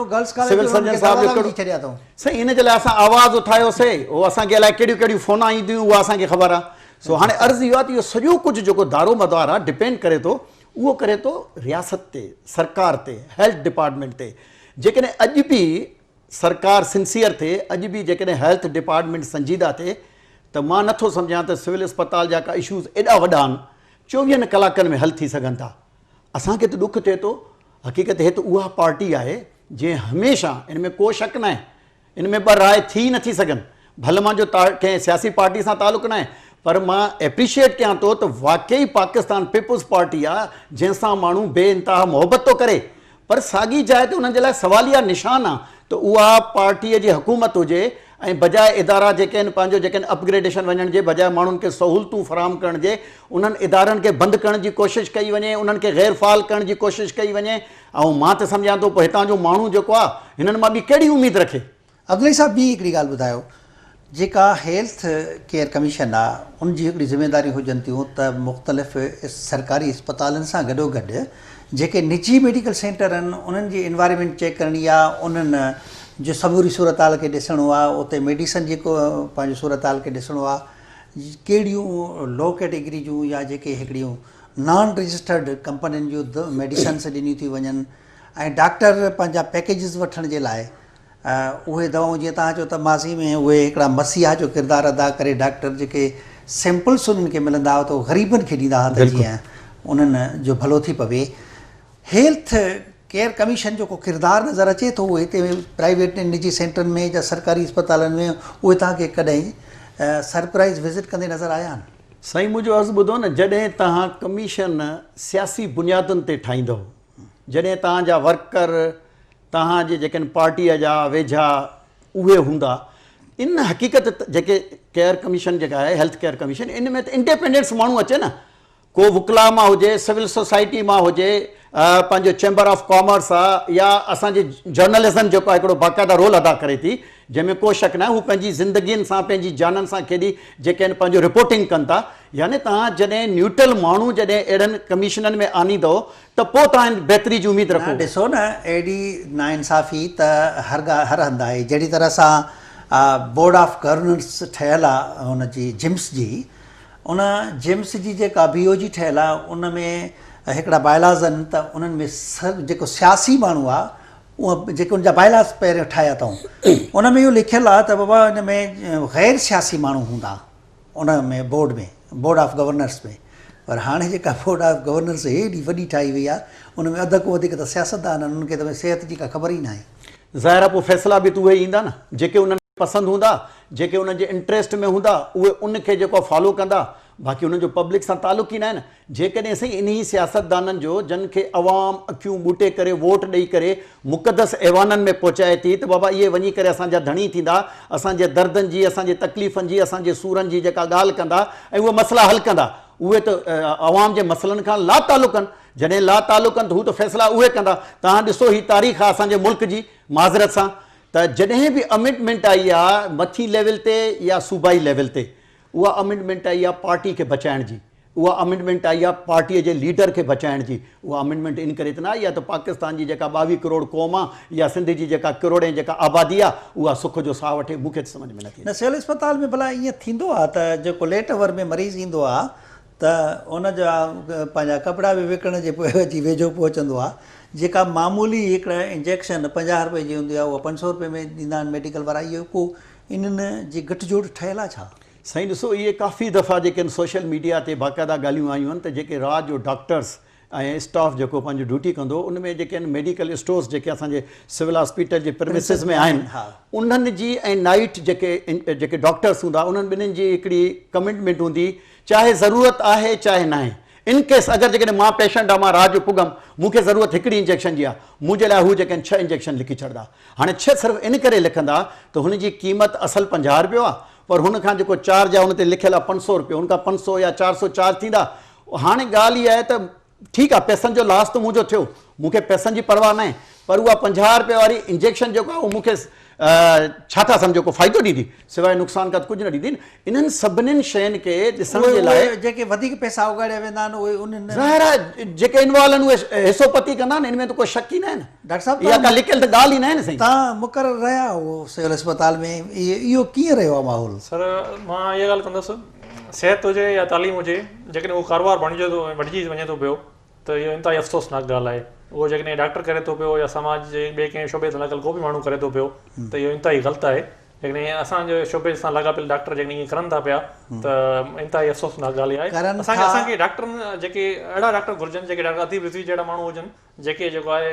سول سرجن صاحب جو ڪهڙو سائين ان جي لاء اسان آواز اٿايو سي هو اسان کي الائي ڪهڙيون ڪهڙيون فونا اينديون اها اسان کي خبر آهي. سو هاڻي عرض اهو آهي ته اهو سڄو ڪجهه جيڪو دارو مدار آهي ڊپينڊ ڪري ٿو اهو ڪري ٿو رياست تي، سرڪار تي، هيلٿ ڊپارٽمينٽ تي. جيڪڏهن اڄ به سرڪار سنسيئر ٿئي، اڄ به جيڪڏهن هيلٿ ڊپارٽمينٽ سنجيده ٿئي ته مان نٿو سمجهان ته سول اسپتال جا ڪا اشوز ايڏا وڏا آهن چوويهن ڪلاڪن ۾ حل ٿي سگهن ٿا. اسان کي ته ڏک ٿئي ٿو، حقيقت هي ته اها پارٽي آهي جنهن هميشه ان ۾ ڪو شڪ ناهي ان ۾ ٻه راء ٿي ئي نٿي سگهن، ڀل مان جو ڪنهن سياسي پارٽي سان تعلق ناهي پر مان ايپريشيئيٽ ڪيان ٿو ته واقعي پاڪستان پيپلز پارٽي آهي جنهن سان ماڻهو بي انتها محبت ٿو ڪري پر ساڳي جاء تي انهن جي لاء سواليه نشان آ ته اها پارٽيء جي حڪومت هجي ۽ بجاء ادارا جيڪي آهن پنهنجو جيڪي آهن اپگريڊيشن وڃڻ جي بجاء ماڻهن کي سهولتون فراهم ڪرڻ جي انهن ادارن کي بند ڪرڻ جي ڪوشش ڪئي وڃي انهن کي غير فعال ڪرڻ جي ڪوشش ڪئي وڃي ۽ مان ته سمجهان ٿو پوء هتان جو ماڻهو جيڪو آ هنن مان ٻي ڪهڙي اميد رکي. عبدالحئي صاحب ٻي هڪڙي ڳالهه ٻڌايو جيڪا هيلٿ ڪيئر ڪميشن آ ان جي هڪڙي ذميداريون هجن ٿيون ته مختلف سرڪاري اسپتالن سان گڏو گڏ جيڪي نجي ميڊيڪل سينٽر آهن انهن جي انوائرمينٽ چيڪ ڪرڻي آ انهن جي سموري صورتحال کي ڏسڻو آ اتي ميڊيسن جي پنهنجي صورتحال کي ڏسڻو آ ڪهڙيون لو ڪيٽيگري جون يا جيڪي هڪڙيون نان رجسٽرڊ ڪمپنين جون ميڊيسنس ڏنيون ٿيون وڃن ۽ ڊاڪٽر پنهنجا پيڪيجز وٺڻ جي لاء اهي دوائون جيئن توهان چيو ته ماضي ۾ اهي هڪڙا مسيحا جو ڪردار ادا ڪري ڊاڪٽر جيڪي سيمپلس انهن کي ملندا هئا ته اهي غريبن کي ڏيندا هئا ته جيئن انهن جو ڀلو ٿي پوي. هيلٿ ڪيئر ڪميشن جو ڪو ڪردار نظر اچي ٿو اهي هتي پرائيويٽ ۽ نجي سينٽرن ۾ يا سرڪاري اسپتالن ۾ اهي توهان کي ڪڏهن سرپرائز وزٽ ڪندي نظر آيا آهن؟ سائين منهنجو عرض ٻڌو نه جڏهن توهان ڪميشن سياسي بنيادن تي ٺاهيندؤ جڏهن توهان جا ورڪر توهان جي جيڪي پارٽيء جا ويجها اهي هوندا ان حقيقت جيڪي ڪيئر ڪميشن جيڪا آهي هيلٿ ڪيئر ڪميشن ان ۾ ته انڊيپينڊنس ماڻهو اچي نه ڪو وڪلا مان هجي سول سوسائٽي مان هجي پنهنجو چيمبر آف ڪامرس آ يا اسان جي جرنلزم جيڪو آهي هڪڙو باقاعده رول ادا ڪري ٿي جنهن ۾ ڪو شڪ ناهي هو پنهنجي زندگين سان پنهنجي جانن سان کيڏي جيڪي آهن پنهنجو رپورٽنگ ڪن ٿا يعني توهان جڏهن نيوٽرل ماڻهو جڏهن اهڙن ڪميشنن ۾ آنيندو ته پوء توهان ان بهتري جي اميد رکو. نه ڏسو نه اهڙي ناانصافي ته هر هر هنڌ آهي جهڙي طرح سان بورڊ آف گورنرس ٺهيل آ ان جي جمس جي ان جمس جي جيڪا بي او جي ٺهيل آ ان ۾ هڪڙا بائلاز آهن ته انهن ۾ جيڪو سياسي ماڻهو آ اهو جيڪي ان جا بائلاز پهريون ٺاهيا اٿئون ان ۾ اهو لکيل آ ته بابا ان ۾ غير سياسي ماڻهو هوندا ان ۾ بورڊ ۾ بورڊ آف گورنرس ۾ پر هاڻي جيڪا بورڊ آف گورنرس هيڏي وڏي ٺاهي وئي آهي ان ۾ اڌ کان وڌيڪ ته سياستدان آهن انهن کي ته صحت جي ڪا خبر ئي ناهي. ظاهر آهي پوء فيصلا به ته اهي ئي ايندا نه جيڪي انهن کي پسند هوندا جيڪي انهن جي انٽريسٽ ۾ هوندا اهي ان کي جيڪو آهي فالو ڪندا باقي انهن جو پبلڪ سان تعلق ئي ناهي نه جيڪڏهن سائين انهي سياستدانن جو جن کي عوام اکيون ٻوٽي ڪري ووٽ ڏئي ڪري مقدس ايوانن ۾ پهچائي ٿي ته بابا اهي وڃي ڪري اسان جا ڌڻي ٿيندا، اسان جي دردن جي، اسان جي تڪليفن جي، اسان جي سورن جي جيڪا ڳالهه ڪندا ۽ اهي مسئلا حل ڪندا اهي ته عوام جي مسئلن کان لاتعلق آهن، جڏهن لاتعلق آهن ته هو ته فيصلا اهي ڪندا. توهان ڏسو هي تاريخ آهي اسان جي ملڪ جي معذرت سان ته جڏهن به امينڊمينٽ آئي آهي مٿي ليول تي يا صوبائي ليول تي اها امينڊمينٽ آئي آهي پارٽي کي بچائڻ جي، اها امينڊمينٽ آئي آهي پارٽيء جي ليڊر کي بچائڻ جي، اها امينڊمينٽ ان ڪري ته نه آئي آهي ته پاڪستان جي جيڪا 22 ڪروڙ قوم آهي يا سنڌ جي جيڪا ڪروڙين جيڪا آبادي آهي اها سک جو ساهه وٺي، مون کي ته سمجهه ۾ نه ٿي اچي. نه سول اسپتال ۾ ڀلا ائين ٿيندو آهي ته جيڪو ليٽ اور ۾ مريض ايندو آهي ته ان جا پنهنجا ڪپڙا به وڪڻڻ جي پوء اچي ويجهو پهچندو آهي، جيڪا معمولي هڪڙا انجيڪشن 50 رپئي جي هوندي آهي اها 500 رپئي ۾ ڏيندا آهن ميڊيڪل وارا، اهو ڪو انهن جي ڳٺ جوڙ ٺهيل آهي ڇا؟ سائين ڏسو اهي ڪافي دفعا جيڪي آهن سوشل ميڊيا تي باقاعده ڳالهيون آيون آهن ته جيڪي را جو ڊاڪٽرس ۽ اسٽاف جيڪو پنهنجو ڊيوٽي ڪندو ان ۾ جيڪي آهن ميڊيڪل اسٽورس جيڪي اسان جي سول هاسپيٽل جي پرمسز ۾ آهن انهن جي ۽ نائيٽ جيڪي جيڪي ڊاڪٽرس هوندا انهن ٻنهين جي هڪڙي ڪمٽمينٽ هوندي چاهي ضرورت آهي چاهي ناهي ان ڪيس اگر جيڪڏهن مان پيشنٽ آهيان مان رات جو پڳم مون کي ضرورت هڪڙي انجيڪشن جي آهي منهنجي لاء هو جيڪي آهن ڇهه انجيڪشن لکي ڇڏندا. هاڻي ڇهه صرف ان ڪري لکندا ته هن جي قيمت اصل 50 رپيو آهي پر هن کان جيڪو چارج آهي ان تي لکيل آهي 500 رپيو هن کان 500 يا 400 چارج ٿيندا. هاڻي ڳالهه اها آهي ته ٺيڪ آهي پئسن جو لاس ته منهنجو ٿيو مون کي پئسن جي پرواهه ناهي پر اها 50 رپئي واري انجيڪشن جيڪو آهي اهو مون کي ڇا ٿا سمجهو ڪو فائدو ڏيندي سواء نقصان کان ته ڪجهه نه ڏيندي نه. انهن سڀنين شين کي ڏسڻ جي لاء. اهي جيڪي وڌيڪ پئسا اوڳاڙيا ويندا آهن اهي انهن. ظاهر آهي جيڪي انوالو آهن اهي حصو پتي ڪندا آهن ان ۾ ته ڪو شڪ ئي ناهي نه. ڊاڪٽر صاحب اها ڪا لڪيل ته ڳالهه ئي ناهي نه سائين. توهان مقرر رهيا هئو سول اسپتال ۾ اهو ڪيئن رهيو آهي ماحول؟ سر مان اها ڳالهه ڪندس صحت هجي يا تعليم هجي جيڪڏهن اهو ڪاروبار بڻجي ٿو وٺجي وڃي ٿو پيو ته اهو انتهائي افسوسناڪ ڳالهه آهي. اهو جيڪڏهن ڊاڪٽر ڪري ٿو پيو يا سماج جي ٻئي ڪنهن شعبي سان لاڳاپيل ڪو به ماڻهو ڪري ٿو پيو ته اهو انتهائي غلط آهي. جيڪڏهن اسان جي شعبي سان لاڳاپيل ڊاڪٽر جيڪڏهن ائين ڪرن ٿا پيا ته انتهائي افسوسناڪ ڳالهه اها آهي. ڪرن اسان کي ٿا. اسان کي ڊاڪٽرن جيڪي اهڙا ڊاڪٽر گهرجن جيڪي ڊاڪٽر اديب رضوي جهڙا ماڻهو هجن جيڪي جيڪو آهي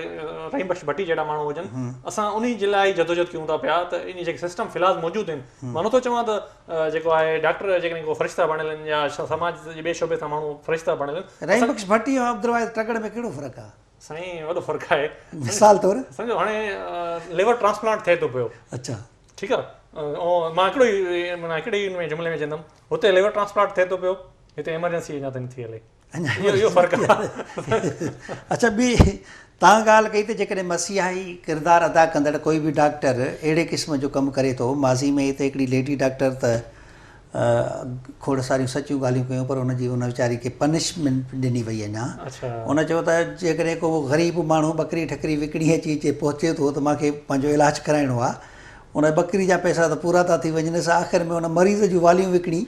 رحيم بخش ڀٽي جهڙا ماڻهو هجن اسان انهي جي لاء ئي جدوجهد ڪيون ٿا پيا ته انهي جيڪي سسٽم في الحال موجود آهن مان نٿو چوان ته جيڪو آهي ڊاڪٽر جيڪڏهن ڪو فرشتا بڻيل آهن يا سماج جي ٻئي شعبي سان ماڻهو فرشتا بڻيل آهن. رحيم بخش ڀٽي ۽ عبدالواحد ٽڳڙ ۾ ڪهڙو فرق آهي؟ سائين وڏو فرق آهي. مثال طور؟ سمجهو هاڻي ليور ٽرانسپلانٽ ٿئي ٿو پيو. اڇا. ٺيڪ آهي ۽ مان هڪڙو ئي معنيٰ هڪڙي ئي ان ۾ جملي ۾ چوندم هتي ليور ٽرانسپلانٽ ٿئي ٿو پيو هتي ايمرجنسي اڃا تائين نٿي هلي. اهو فرق آهي. اڇا ٻي توهان ڳالهه ڪئي ته جيڪڏهن مسيحائي ڪردار ادا ڪندڙ ڪوئي به ڊاڪٽر اهڙي قسم جو ڪم ڪري ٿو، ماضي ۾ هتي هڪڙي ليڊي ڊاڪٽر ته کوڙ ساريون سچيون ڳالهيون ڪيون پر ان جي ان ويچاري کي پنشمينٽ ڏني وئي اڃا ان چيو ته جيڪڏهن ڪو غريب ماڻهو ٻڪري ٺڪري وڪڻي اچي هتي پهچي ٿو ته مان کي پنهنجو علاج ڪرائڻو آهي ان ٻڪري جا پئسا ته پورا ٿا ٿي وڃنس آخر ۾ ان مريض جون واليون وڪڻي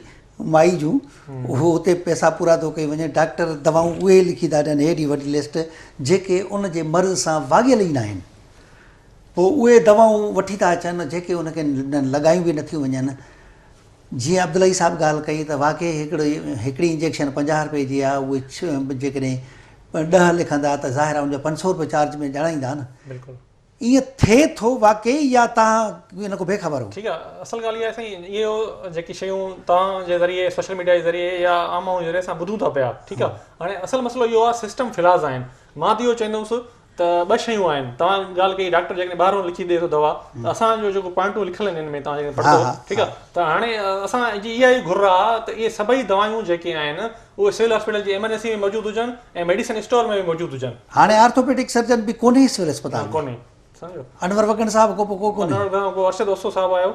مائي جون اهو اتي پئسا پورا ٿو ڪئي وڃي ڊاڪٽر دوائون اهي لکي ٿا ڏين هيڏي وڏي لسٽ جيڪي ان جي مرض سان واڳيل ئي ناهن پوء اهي دوائون وٺي ٿا اچن جيڪي ان کي لڳايون به نٿيون وڃن جيئن عبدالحئي صاحب ڳالهه ڪئي ته واقعي هڪڙي هڪڙي انجيڪشن 50 روپئي جي آهي اهي جيڪڏهن 10 لکندا ته ظاهر آهي ان جو 500 روپئي چارج ۾ ڄاڻائيندا نه بلڪل ائين ٿئي ٿو واقعي يا توهان ان کان بي خبر هو؟ ٺيڪ آ اصل ڳالهه اها آهي سائين اهو جيڪي شيون توهان جي ذريعي سوشل ميڊيا جي ذريعي يا عام ماڻهو جي ذريعي اسان ٻڌون ٿا پيا ٺيڪ آ هاڻي اصل مسئلو اهو آ سسٽم فلاز آهن مان ته اهو چوندس ته ٻه شيون آهن توهان ڳالهه ڪئي ڊاڪٽر جيڪڏهن ٻاهرون لکي ڏئي ٿو دوا ته اسان جو جيڪو پوائنٽون لکيل آهن ان ۾ توهان جيڪڏهن پڙهندو ٺيڪ آ ته هاڻي اسان جي اها ئي گهر آ ته اهي سڀئي دوائيون جيڪي آهن اهي سول هاسپيٽل جي ايمرجنسي ۾ موجود هجن ۽ ميڊيسن اسٽور ۾ به موجود هجن. هاڻي آرٿوپيڊڪ سرجن به ڪونهي سول اسپتال ۾. ڪونهي سمجهو. انور وڳڻ صاحب ڪو پوء ڪو ڪونهي. انور وڳڻ ڪو ارشد اوسو صاحب آيو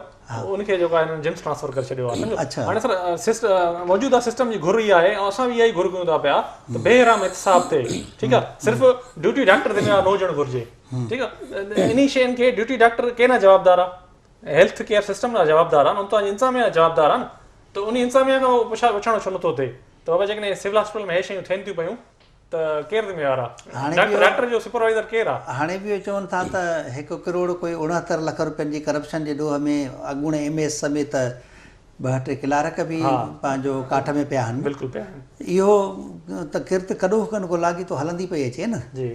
ان کي جيڪو آهي هنن جمس ٽرانسفر ڪري ڇڏيو آهي سمجهو. اڇا. هاڻي سر موجوده سسٽم جي گهر اها آهي ۽ اسان به اها ئي گهر ڪيون ٿا پيا ته بي حرام احتساب ٿئي ٺيڪ آهي صرف ڊيوٽي ڊاڪٽر ذميوار نه هجڻ گهرجي ٺيڪ آهي انهي شين کي ڊيوٽي ڊاڪٽر ڪنهن لاء جوابدار آهي هيلٿ ڪيئر سسٽم لاء جوابدار آهن اتان جي انتظاميا جوابدار آهن ته انهي انتظاميا کان پڇا پڇاڻو ڇو نٿو ٿئي ته بابا جيڪڏهن سول هاسپيٽل ۾ هي شيون ٿين ٿيون پيون ته ڪير ذميوار آ؟ هاڻي ڊاڪٽر به ڊاڪٽر جو سپروائيزر ڪير آ؟ هاڻي به اهو چون ٿا ته هڪ ڪروڙ ڪوئي 69 لک روپين جي ڪرپشن جي ڏوهه ۾ اڳوڻي ايم ايس سميت ٻه ٽي ڪلارڪ به پنهنجو ڪاٺ ۾ پيا آهن. بلڪل پيا آهن. اهو ته ڪرت ڪڏهوڪن ڪو لاڳيتو هلندي پئي اچي نه. جي.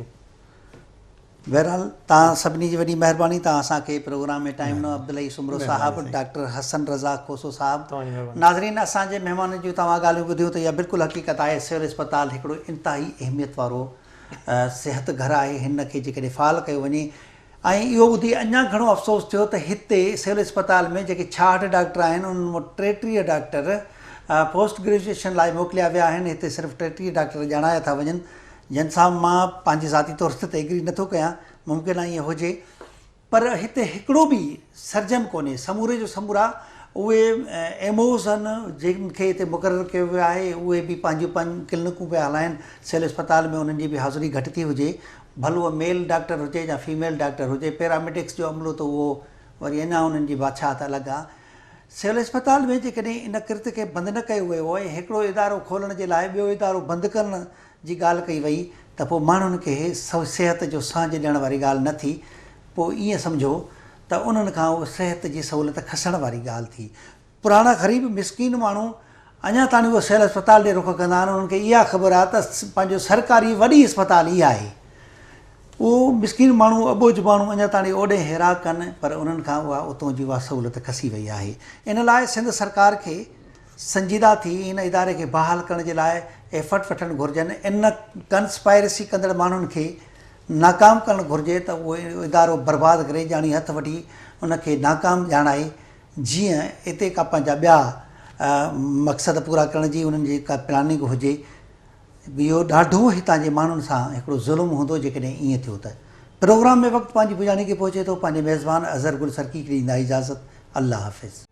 بهرحال توهان سڀني جي وڏي مهرباني توهان اسان کي پروگرام ۾ ٽائيم ڏنو عبدالحئي سومرو صاحب ڊاڪٽر حسن رضا کوسو صاحب ناظرين اسان جي مهمانن جون توهان ڳالهيون ٻڌيون ته اها بلڪل حقيقت آهي سول اسپتال هڪڙو انتهائي اهميت وارو صحت گهر آهي هن کي جيڪڏهن فعال ڪيو وڃي ۽ اهو ٻڌي اڃا گهڻو افسوس ٿيو ته هتي سول اسپتال ۾ جيڪي 66 ڊاڪٽر آهن انهن مان 33 ڊاڪٽر پوسٽ گريجوئيشن لاء موڪليا ويا آهن هتي صرف 33 ڊاڪٽر ڄاڻايا ٿا وڃن جنھن سان مان پنھنجي ذاتي طور تي ايگري نٿو ڪيان، ممڪن آھي ائين ھجي، پر ھتي ھڪڙو به سرجن ڪونھي، سموري جو سمورا اھي ايم اوز آھن جن کي ھتي مقرر ڪيو ويو آھي، اھي به پنھنجون پنھنجون ڪلنڪون پيا ھلائين، سول اسپتال ۾ انھن جي به حاضري گھٽ ٿي ھجي، ڀل اھو ميل ڊاڪٽر ھجي يا فيميل ڊاڪٽر ھجي، پيراميڊڪس جو عملو ته اھو وري اڃا انھن جي بادشاھت الڳ آ. سول اسپتال ۾ جيڪڏھن ان ڪرت کي بند نه ڪيو ويو ۽ ھڪڙو ادارو کولڻ جي لاء ٻيو ادارو بند ڪرڻ جي ڳالهه ڪئي وئي ته پوء ماڻهن کي صحت جو سهنج ڏيڻ واري ڳالهه نه ٿي، پوء ائين سمجهو ته انهن کان اهو صحت جي سهولت کسڻ واري ڳالهه ٿي. پراڻا غريب مسڪين ماڻهو اڃا تاڻي اهو سول اسپتال ڏي رخ ڪندا آهن، انهن کي اها خبر آهي ته پنهنجو سرڪاري وڏي اسپتال اها آهي. اهو مسڪين ماڻهو اٻوجهه ماڻهو اڃا تاڻي اوڏي هيرا ڪن پر انهن کان اها اتون جي اها سهولت کسي وئي آهي. ان لاء سنڌ سرڪار کي سنجيده ٿي هن اداري کي بحال ڪرڻ جي لاء ايفرٽ وٺڻ گهرجن ان ڪنسپائرسي ڪندڙ ماڻهن کي ناڪام ڪرڻ گهرجي ته اهو ادارو برباد ڪري ڄاڻي هٿ وٺي ان کي ناڪام ڄاڻائي جيئن اتي ڪا پنهنجا ٻيا مقصد پورا ڪرڻ جي انهن جي ڪا پلاننگ هجي. اهو ڏاڍو هتان جي ماڻهن سان هڪڙو ظلم هوندو جيڪڏهن ائين ٿيو ته. پروگرام ۾ وقت پنهنجي پڄاڻي کي پهچي ٿو پنهنجي ميزبان اظهر گل سرڪي کي ڏيندا اجازت الله حافظ.